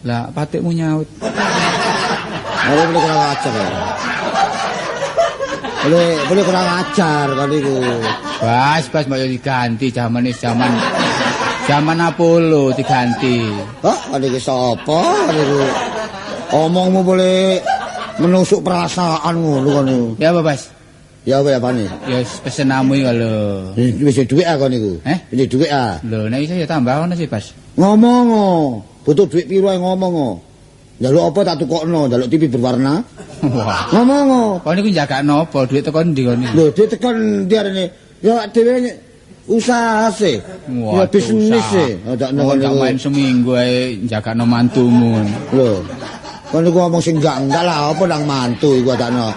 Lah patikmu nyaut. Ora boleh kurang ajar ya. Boleh kurang ajar kan iku. Bas, bas mbok yo diganti jamane zaman Apollo diganti. Hah, kan iki sapa kan iku? Omongmu boleh menusuk perasaan ngono kan iku. Ya apa, Bas? Ya apa ya pane? Ya wis pesenamu iki lho. Wis dhuwit ah kon iku. Eh? Wis dhuwit ah. Lho nek iso ya tambah ono sih, Bas. Ngomong oh. Butuh dhuwit piro ae ngomong oh. Njaluk apa tak tukokno, njaluk TV berwarna. Wah. Ngomong oh. Kon niku njagakno apa dhuwit teko ndi kon niku? Lho, dhuwit tekan ndi arene? Ya dhewe usaha sih. Ya bisnis sih. Ndakno kon gak main seminggu ae njagakno mantumu. Lho. Kon niku ngomong sing enggak-enggak lah apa nang mantu iku adakno.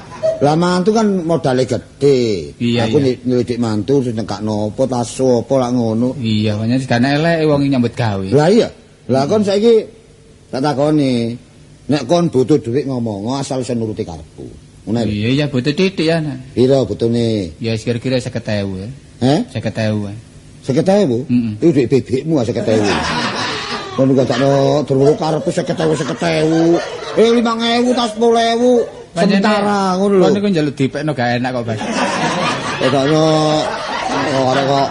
Lah mantu kan modale gedhe. Iya, aku iya. Nyelidik mantu terus nekakno apa taso apa lak ngono. Iya, pancen gak eleke wong nyambut gawe. Lah iya. Lah kon saiki tak takoni, nek kon butuh dhuwit ngomong asal iso nuruti karepku. Ngono lho. Iya, iya butuh titik ya. Piro butune? Ya kira-kira 50.000 ya. Heh? 50.000. 50.000? Heeh. Iku dhuwit bebekmu ah 50.000. Kon kok takno durung karepku 50.000 50.000. 5.000 ta 10.000. Sementara ngono lho. Kon niku njaluk dipekno gak enak kok, Bas. Takno ora kok.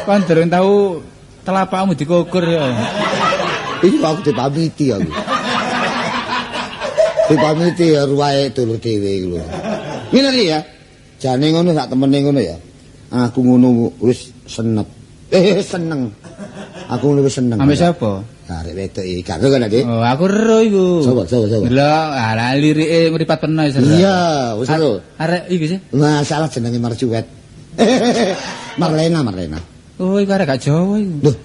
Kon durung tau telapakmu dikukur ya. Iki aku dipamiti aku. Dipamiti ya ruwae dulur dhewe iku lho. Ngene iki ya. Jane ngono sak temene ngono ya. Aku ngono wis senep. Seneng. Aku ngono wis seneng. Ambek sapa? Arek wedok iki gak kan, Dik? Oh, aku ero iku. Sapa sapa sapa? Delok, ala lirike mripat peno wis. Iya, wis ero. Arek iki sih. Masalah jenenge Marcuwet. Marlena, Marlena. Oh, iku arek gak Jawa iku. Loh.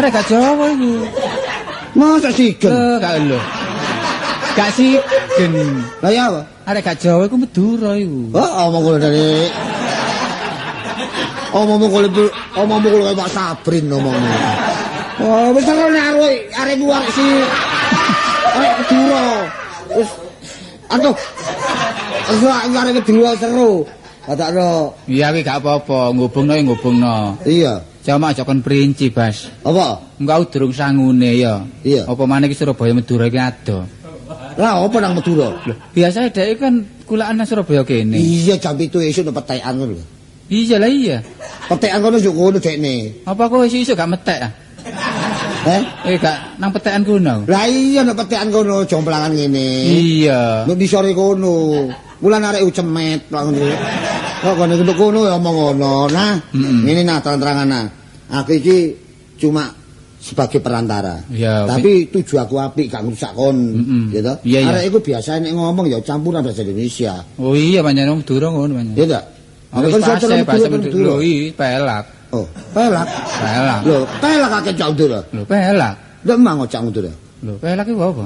Arek gak Jawa iku. Masa sigen? Gak lho. Gak sigen. Lah ya apa? Arek gak Jawa iku Madura iku. Oh, omong ngono dari. Omongmu kaya Pak Sabrin omongmu. Oh, wis ora arek arek ku arek si arek Madura. Wis aduh. Wis arek Madura seru. Katakno. Iya kuwi gak apa-apa, ngubungno ya ngubungno. Iya. Cuma aja kon perinci, Bas. Apa? Engko durung sangune ya. Iya. Apa maneh iki Surabaya Madura iki ado. Lah apa nang Madura? Lho, biasane dhek kan kulaan nang Surabaya kene. Iya, jam 7 esuk nang petekan ngono lho. Iya lah iya. Petekan kono yo ngono dekne. Apa kowe isuk gak metek ah? Eh? Gak nang petekan kono. Lah iya nang petekan kono jomplangan ngene. Iya. Nek disore kono. Mulan arek cemet lak ngono. Kok kono iku kono ya omong ngono. Nah, ngene nah terang-terangan nah. Aku iki cuma sebagai perantara. Ya, tapi tuju aku apik gak ngrusak kon, ya toh. Iya, iya. Arek iku biasa nek ngomong ya campuran bahasa Indonesia. Oh iya pancen wong Madura ngono pancen. Iya ta? Aku Nek kon bahasa bahasa Madura. Lho iya pelak. Oh, pelak. Pelak. Lho, pelak akeh cak Madura. Lho pelak. Lho mang cak Madura. Lho pelak iku apa?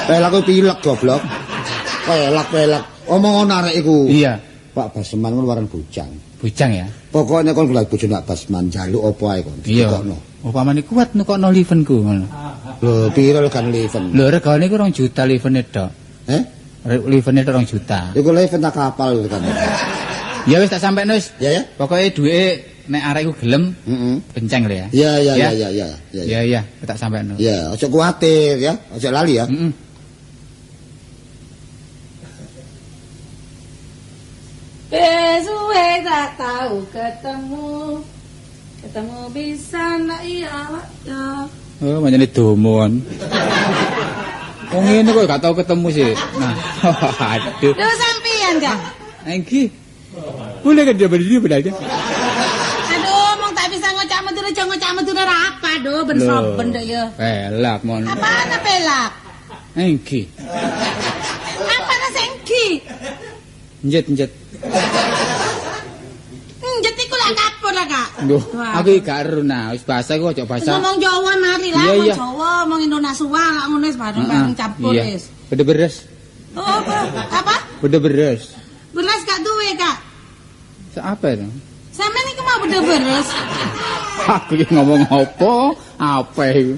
Pelak ku pilek goblok. Pelak pelak. Omong ngono arek iku. Iya. Pak Basman ngono waran bujang. Bujang ya? Pokoknya kon golek bojone Pak Basman njaluk apa ae kon. Iya. Ditukokno. Upamane kuat nukokno livenku ngono. Lho, piro regane liven? Lho regane iku 2 juta livene tok. Eh? Livene tok 2 juta. Iku liven tak kapal regane. Ya wis tak sampekno wis. Ya ya. Pokoke duwike nek arek iku gelem, benceng lho ya. Iya iya iya iya iya. Iya iya, tak sampekno. Ya, aja kuwatir ya, aja lali ya. Heeh. Suwe tak tahu ketemu. Ketemu bisa ndak iya ya. Oh, manjane domon. Wong ngene kok gak tau ketemu sih. Nah, aduh. Lho sampean gak? Engki. Boleh kan dia berdiri benar aja. Aduh, mong tak bisa Madura aja ngocak Madura ra apa do ben soben dok ya. Pelak mon. Apaan pelak? Engki. Apa sengki? Njet-njet. Njet iku lak kapur lah, Kak. Lho, aku iki gak ero nah, wis bahasa iku aja bahasa. Ngomong Jawa mari lah, ngomong Jawa, ngomong Indonesia lak ngono wis bareng-bareng campur wis. Beda beres. Oh, apa? Apa? Beda beres. Beras gak duwe, Kak. Apa itu? Sampeyan iku mau beda beres. Aku iki ngomong apa? Apa iku?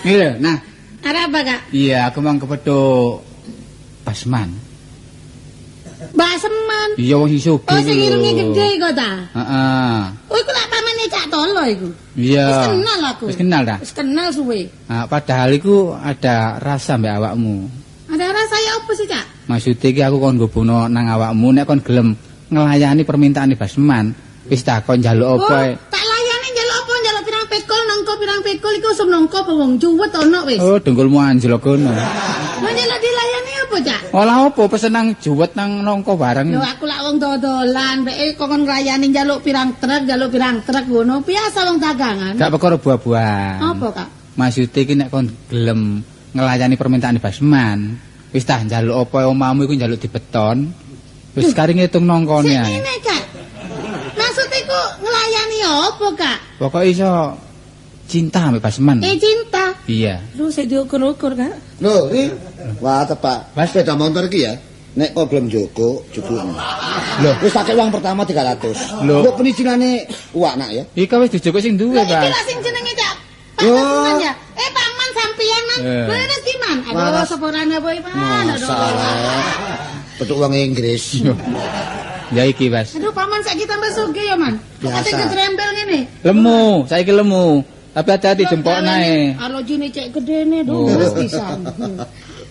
Iki lho, nah. Arep apa, Kak? Iya, aku mang kepethuk Basman. Baseman. Iya wong sing sugih. Oh, sing irunge gedhe iku ta? Heeh. Oh, iku lak pamane Cak Tolo iku. Iya. Wis kenal aku. Wis kenal ta? Wis kenal suwe. Nah, padahal iku ada rasa mbek awakmu. Ada rasa ya apa sih, Cak? Maksudnya iki aku kon nggobono nang awakmu nek kon gelem nglayani permintaane Basman, wis ta kon njaluk apa ae. Oh, tak layani njaluk apa? Njaluk pirang pikul, nangka pirang pikul iku usum nangka apa wong juwet ana wis. Oh, dengkulmu anjlok kono. Mau njaluk dilayani apa, Cak? Olah apa pesen nang juwet nang nangka bareng. Lho aku lak wong dodolan, peke kon nglayani njaluk pirang truk, njaluk pirang truk ngono. Biasa wong dagangan. Gak perkara buah-buahan. Apa, Kak? Maksudnya iki nek kon gelem nglayani permintaane Basman, wis tah njaluk apa omahmu iku njaluk dibeton. Wis kari ngitung nangkane Sing ae. ngene, Kak. Maksud iku nglayani apa, Kak? Pokoke iso cinta ambek Basman. Cinta. Iya. Lu sik diukur-ukur, Kak. Lho, ri. Wah, tepak. Sepeda motor iki ya. Nek kok gelem jogo, jupukno. Lho, wis tak uang pertama 300. Lho. Lho penicilane uak nak ya. Iki wis dijogok sing duwe, Lho iki Pak. lak sing jenenge Cak. Pak Basman ya. Paman sampeyan, Man. Beres ki, Man. Aduh, sepurane apa iki, Man? Aduh. Masalah. Petuk uang Inggris. Ya iki, Mas. Aduh, paman saiki tambah sugih ya, Man. Kok Biasa. kate ketrempel ngene? Lemu, saiki lemu. Tapi hati-hati jempol nae. Arlojine cek gedene, duh, wis pisan.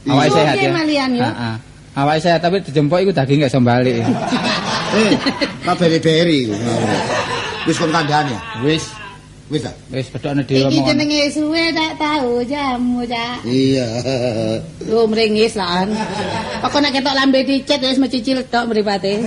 Awake sehat Sugih ya. malian ya. Heeh. Awake sehat tapi dijempol iku daging gak iso balik. Pak beri-beri iku. Wis kon kandhane ya? Wis, Wis ta? wis pedhokne dhewe Iki omongan. jenenge suwe tak tahu jamu, Cak. Iya. Lho mringis lah. Pokok nek ketok lambe dicet wis mecicil tok mripate.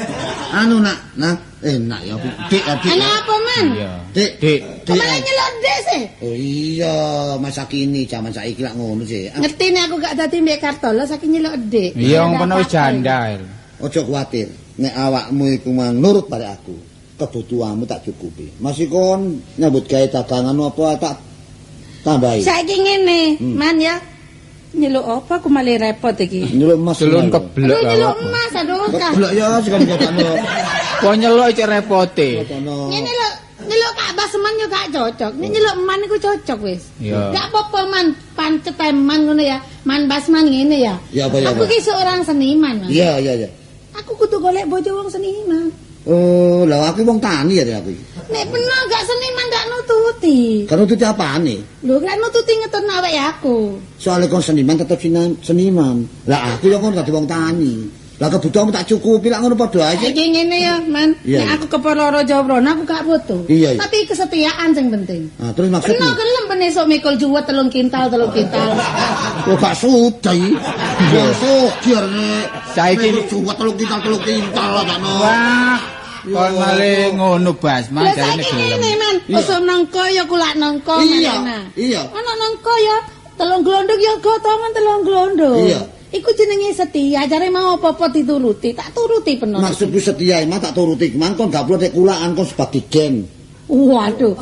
Anu nak, nah, enak ya. Dik, ya, dik. Ana apa, Man? Iya. Dik, Dik. Kok malah nyelok dek sih? Oh iya, masa kini zaman saiki lak ngono sih. Ah, Ngerti nek aku gak dadi mbek Kartolo saiki nyelok dek. Iya, wong kono wis janda. Ojo kuwatir, nek awakmu iku mang nurut pada aku, kebutuhanmu tak cukupi. Masih kon nyambut gawe dagangan apa tak tambahi. Saiki ngene, Man ya. Nyeluk apa aku malah repot iki. Nyeluk emas. Celun keblek. Aduh nyeluk emas aduh Kak. Keblek ya sing kodokno. Kok nyeluk cek repote. Kodokno. Ngene lho, nyeluk Kak Basman yo gak cocok. Nek nyeluk Man iku cocok wis. Iya. Gak apa-apa Man, pancet ae Man ngono ya. Man Basman ngene ya. Ya apa, ya Aku apa? ki seorang seniman, Man. Iya, iya, iya. Aku kudu golek bojo wong seniman. Oh, lah aku wong tani ya aku. iki. Nek peno gak seniman gak nututi. Kan nututi apane? Lho gak nututi ngetutno awake aku. Soale kon seniman tetep seniman. Lah aku ya kon dadi wong tani. Lah kebutuhanmu tak cukupi lak ngono padha ae. Saiki ngene ya, Man. Iya, Nek iya. aku keperoro Jawa aku gak butuh. Iya, iya. Tapi kesetiaan sing penting. Nah, terus maksudmu? Peno gelem ben esuk mikul juwet 3 kintal, 3 kintal. Oh, gak sudah iki. Wong sugih arene. Saiki- juwet 3 kintal 3 kintal lah takno. Wah, kon malah ngono Basman Lah jarene saiki gelem. ngene, Man. Usum nangka ya kulak nangka Iya, Marina. iya. Ono nangka ya 3 glondong ya gotongan 3 glondong. Iya. Iku jenenge setia, jare mau apa-apa dituruti, tak turuti peno. Maksudku setia emang tak turuti mang kon gak perlu nek kulaan kon sebagai gen. Waduh.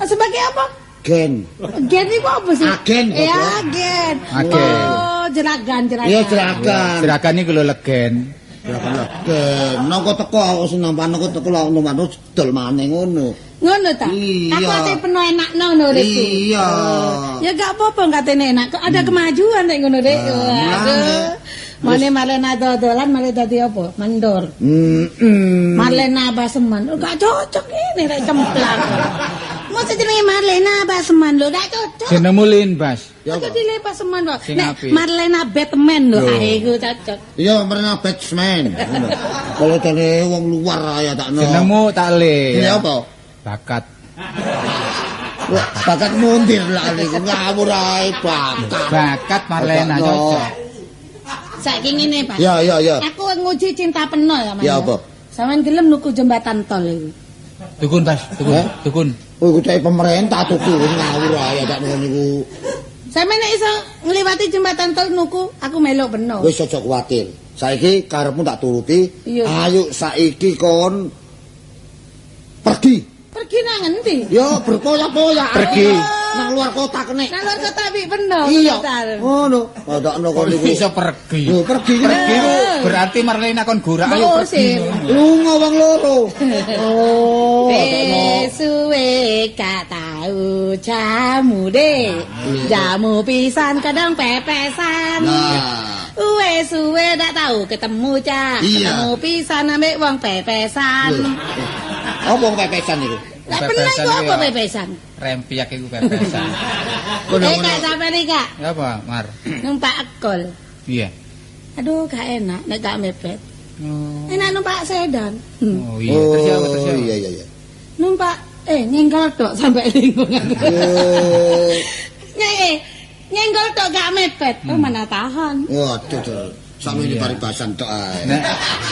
Sebagai apa? Gen. Gen iku apa sih? Agen, Ya, goblok. agen. Agen. Oh, jeragan, jeragan. Iya jeragan. Jeragan iku lho legen. Jeragan legen. Nangko teko aku sing nampan nangko teko lak numpak dol maneh ngono. Ngono ta? Iya. Aku ate peno enakno ngono uripku. Iya. Oh, ya gak apa-apa katene enak. Kok ada kemajuan nek ngono rek. Waduh. Mane Marlena dodolan malah dadi apa? Mandor. Marlena Baseman. Oh, gak cocok ini rek cemplang. Masa jenenge Marlena Baseman lho gak cocok. Jenengmu Lin, Bas. Ya Aku apa? dile Baseman kok. Sing Nek apik. Marlena Batman lho, Lho. ah iku cocok. Iya, Marlena Batman. Ngono. Kalau jane wong luar ae takno. Jenengmu tak le. Ini apa? Bakat. Wah, bakat mundir lah niku ngawur ae bakat. Bakat Marlena Bakat, no. cocok. Saiki ngene, Pak. Ya ya ya. Aku nguji cinta peno ya, Mas. Ya, apa? Sampeyan gelem nuku jembatan tol iku. Dukun, Bas, dukun, Eh? dukun. Oh, iku cek pemerintah tuku ngawur ae tak ngono niku. Sampe nek iso ngliwati jembatan tol nuku, aku melok peno. Wis aja kuwatir. Saiki karepmu tak turuti. Iya. Ayo saiki kon pergi. Pergi nang ngendi? Yo berpoya-poya. Pergi. Nang luar kota kene. Nang luar kota wik peno. Iya. Ngono. Padakno kon niku. Iso pergi. Lho, pergi. Pergi ku berarti Marlena kon gorak ayo pergi. Usir. Lunga wong loro. Oh, padakno. Suwe gak tau jamu deh. Jamu pisan kadang pepesan. Nah. Uwe suwe dak tau ketemu cak. Iya. Ketemu pisan ambek wong pepesan. Apa wong pepesan niku? Lah pernah Pepesan iku iku apa ya. pepesan? Rempiak iku pepesan. Eh kak sampe nih kak Ya apa, Mar? numpak ekol. Iya. Aduh gak enak nek gak mepet. Oh. Enak numpak sedan. Oh iya, terus ya apa terus ya? Oh, iya iya iya. Numpak nyenggol tok sampai lingkungan. Oh. Nyenggol tok gak mepet. Oh mana tahan. Waduh, tuh. Sampe ini Iya. paribasan tok ae. Nek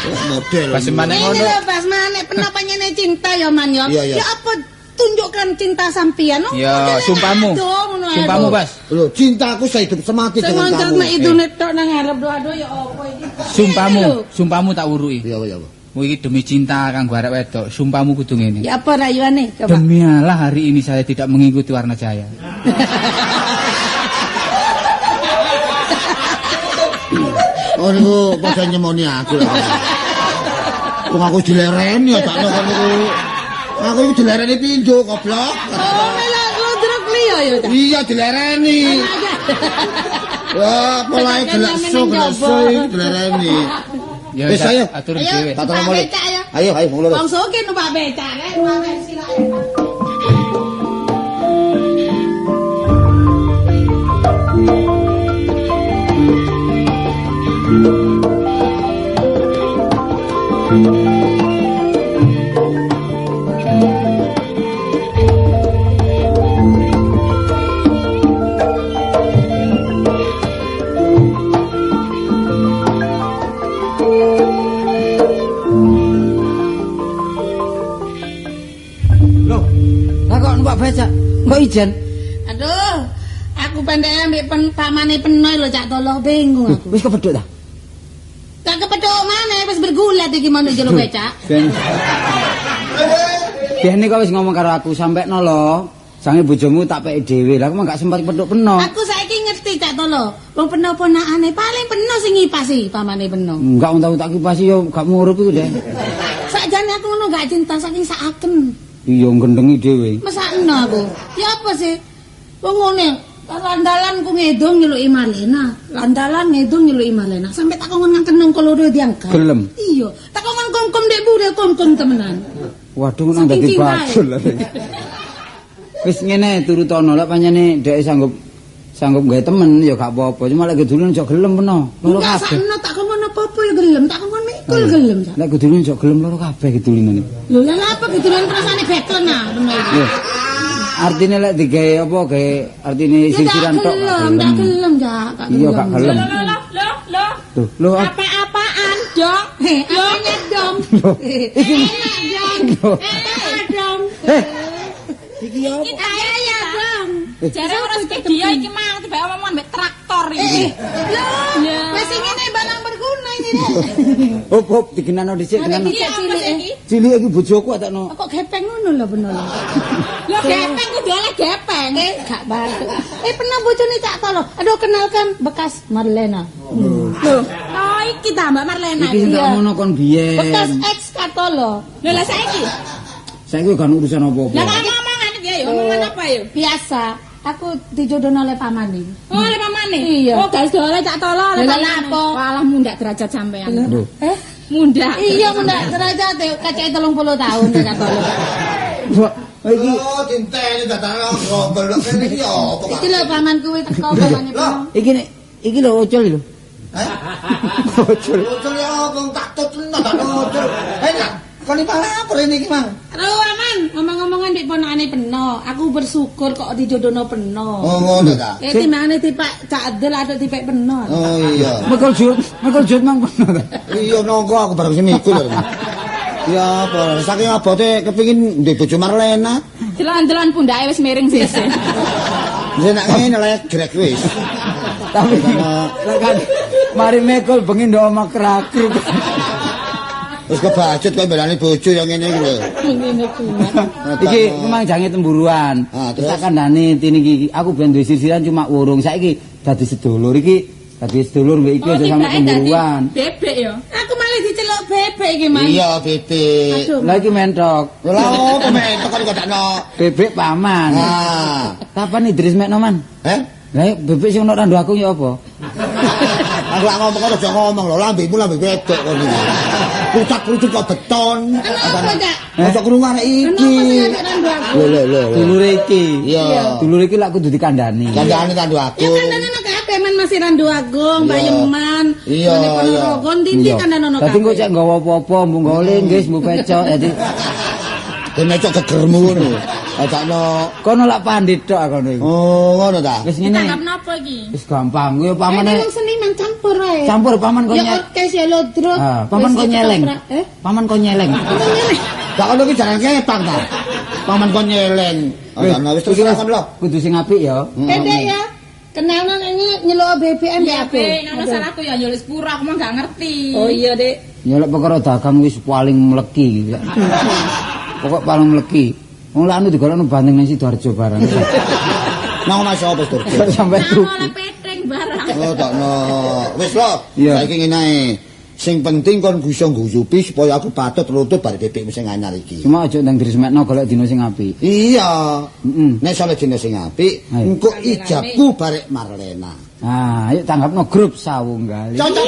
Oh, model. Pas mana Ini ngono. lho Bas Manek pernah panjene cinta ya Man ya. Iya, iya. Ya apa tunjukkan cinta sampian. Oh, Ya, modelnya sumpahmu. aduh, ngono ae. Sumpahmu, Bas. Lho, cintaku sehidup semati Sing dengan loncat kamu. mek idune tok nang ngarep lho aduh ya apa iki. Sumpahmu, Ini lho. sumpahmu tak wuruki. Iya, iya, iya. Iki demi cinta kanggo arek wedok, sumpahmu kudu ngene. Ya apa rayuane coba. Demi Allah hari ini saya tidak mengikuti warna jaya. Oh niku padha nyemoni aku lah. Wong aku dilereni ya takno kon niku. Aku iku dilereni pindho goblok. Oh, melok ludruk liya ya ta. Iya dilereni. Wah, polahe gelekso gelekso iki dilereni. Ya Wis, ayo. atur Ayo. dhewe. Tak tolong Numpak mulih. becak ya. Ayo, ayo wong loro. Wong soge numpak becak rek, numpak silake. Loh, lah kok numpak becak? Kok ijen? Aduh, aku pendek ambek pamane penoy lho Cak Tolo bingung aku. Wis kepethuk ta? Gak kepethuk maneh wis bergulat iki mau jero becak. Ben. Biyen kok wis ngomong karo aku sampe no lho. Sange bojomu tak peki dhewe. Lah aku mah gak sempat kepethuk peno. Aku saiki ngerti Cak Tolo. Wong peno ponakane paling peno sing ngipasi pamane peno. Enggak wong tau tak kipasi yo gak murup iku, Dek. Sakjane aku ngono gak cinta saking saaken. Iya gendhengi dhewe. Mesakno aku. Ya apa sih? Wong ngene, landalan ku ngedung nyeluki Marlena. Landalan ngedung nyeluki Marlena. Sampai tak kongon ngangken nang loro diangkat. Gelem. Iya, tak kongon kongkom ndek mburi kongkom temenan. Waduh ngono Saking dadi cintae. bajul. Wis ngene turutono lek pancene dhek sanggup sanggup gawe temen ya gak apa-apa. Cuma lek gedulun ojo gelem peno. Loro Enggak kabeh. sakno tak kongon apa-apa ya gelem, tak kongon mikul gelem. Cak. Lek gedulun ojo gelem loro kabeh gedulinane. Lho lah apa gedulan perasaane bekel nah peno iki. Lho. Artine lek digawe apa gawe artine Ya gak sisiran tok gelem, gak gelem, Cak, gak Iya gak gelem. Loh, loh, loh, loh. Loh, lho Apa-apaan, Dok? Heh, apanya dong? Loh, iki Enak dong. Loh. Enak dong. Eh, Iki apa? Iki Iya dong. Jare ora dia iki mang tiba omongan mbek traktor iki. Loh, wis ngene barang berguna ini. Dek. hop hop digenano dhisik Ada genano. iki Apa sih iki? Cilik iki bojoku atakno. Kok gepeng ngono lho bener lho. Lho gepeng kudu oleh gepeng. Gak batuk. Pernah bojone Cak Tolo. Aduh kenalkan bekas Marlena. Loh, oh iki ta Mbak Marlena. Iki sing tak Iya. ngono kon biyen. Bekas ex Katolo. Lho lah saiki. Saiki gak urusan apa-apa. Lah kok omongan iki ya, omongan apa ya? Biasa, aku dijodohno oleh pamane. Oh, oleh pamane. Iya. Oh, gak oleh Cak Tolo oleh Lah, pamane. apa? Walah mundak derajat sampean. Lho. Eh? Mundak. Iya, mundak derajat kacake 30 tahun Cak Tolo. Wah, iki Oh, dinteni dadakno gombel kene iki apa? Iki lho pamanku kuwi teko pamane. Loh. iki nek iki lho ocol lho. Eh? Ocol. Ucul ya apa tak tut dadakno ucul. Eh, nak, kon iki apa rene iki, Mang? Aduh, aman, ngomong-ngomongan di ponakane peno. Aku bersyukur kok dijodohno peno. Oh, ngono ta. Timbangane tipak Cak Adel atau tipak peno. Oh iya. Michael Jordan, Michael Jordan mang peno ta. Iya nongko aku bareng sing mikul lho. Ya apa, saking abote kepengin ndek bojo Marlena. Delan-delan pundake wis miring sisih. Wis nek ngene legrek wis. Tapi kan mari mekol bengi ndok omah krakruk. Wis kebacut kok mbelani bojo yang ngene iki lho. Iki memang jange temburuan. Ah, Terus terus? tak kandhani tini iki aku ben duwe sirsiran cuma urung. Saiki dadi sedulur iki, dadi sedulur mbek iki Oh, aja sampe tibake dadi temburuan. bebek ya. Aku malah diceluk bebek iki, Mas. Iya, bebek. Aduh. Lah iki mentok. Lah opo mentok kok dikadakno. Bebek paman. Ah. Kapan Idris mekno, Man? Eh? Lah bebek sing ono randu aku ya apa? Aku lak ngomong kok aja ngomong lho, lambemu lambe wedok kon iki. Kucak-kucuk kok beton. Kenapa, Cak? Aja krungu arek iki. Kenapa sing ambek randu aku? Lho lho lho. Dulure iki. Iya. Dulure iki lak kudu dikandani. Kandhane tandu aku. Ya kandhane kabeh man masih randu agung, Mbak Iya. Yeman, Iya, ngene iya. Ponorogo ndi-ndi kandhane ono Dadi engko kabeh. cek nggawa apa-apa, mbok nggawa linggis, mbok pecok, dadi Ben mecok gegermu ngono. Ajakno. kono lak pandit tok aku ngono iku. Oh, ngono ta. Wis ngene. Tanggap napa iki? Wis gampang, kuwi Ini pamane wong seniman campur ae. campur paman kok Ya nyeleng. orkes ya lodrok. Ah, paman Wis kok nyeleng. ketoprak. Eh? Paman kok nyeleng. Lah kono iki jaran kepang ta. Paman kon nyeleng. Ajakno wis terus kon lho. Kudu sing apik ya. Pendek ya. Kenal nang ini nyeluk BBM Ya, ya aku. Bek, nek ono salahku ya nyulis pura aku mah gak ngerti. Oh iya, Dek. Ya lek perkara dagang wis paling mleki. Pokok paling mleki. Wong lak anu digolekno bandeng nang Sidoarjo barang. Nang omah sapa Durjo? Sampai Nang tuku. oleh peteng barang. Oh, takno. Wis lho, Iya. saiki ngene ae. Sing penting kon iso ngguyupi supaya aku patut lutut bar bebekmu sing anyar iki. Cuma aja ndang diresmekno golek dina sing apik. Iya. Heeh. Nek soal dina sing apik, Ayo. engko ijabku barek Marlena. Ah, ayo tanggapno grup Sawunggali. Cocok.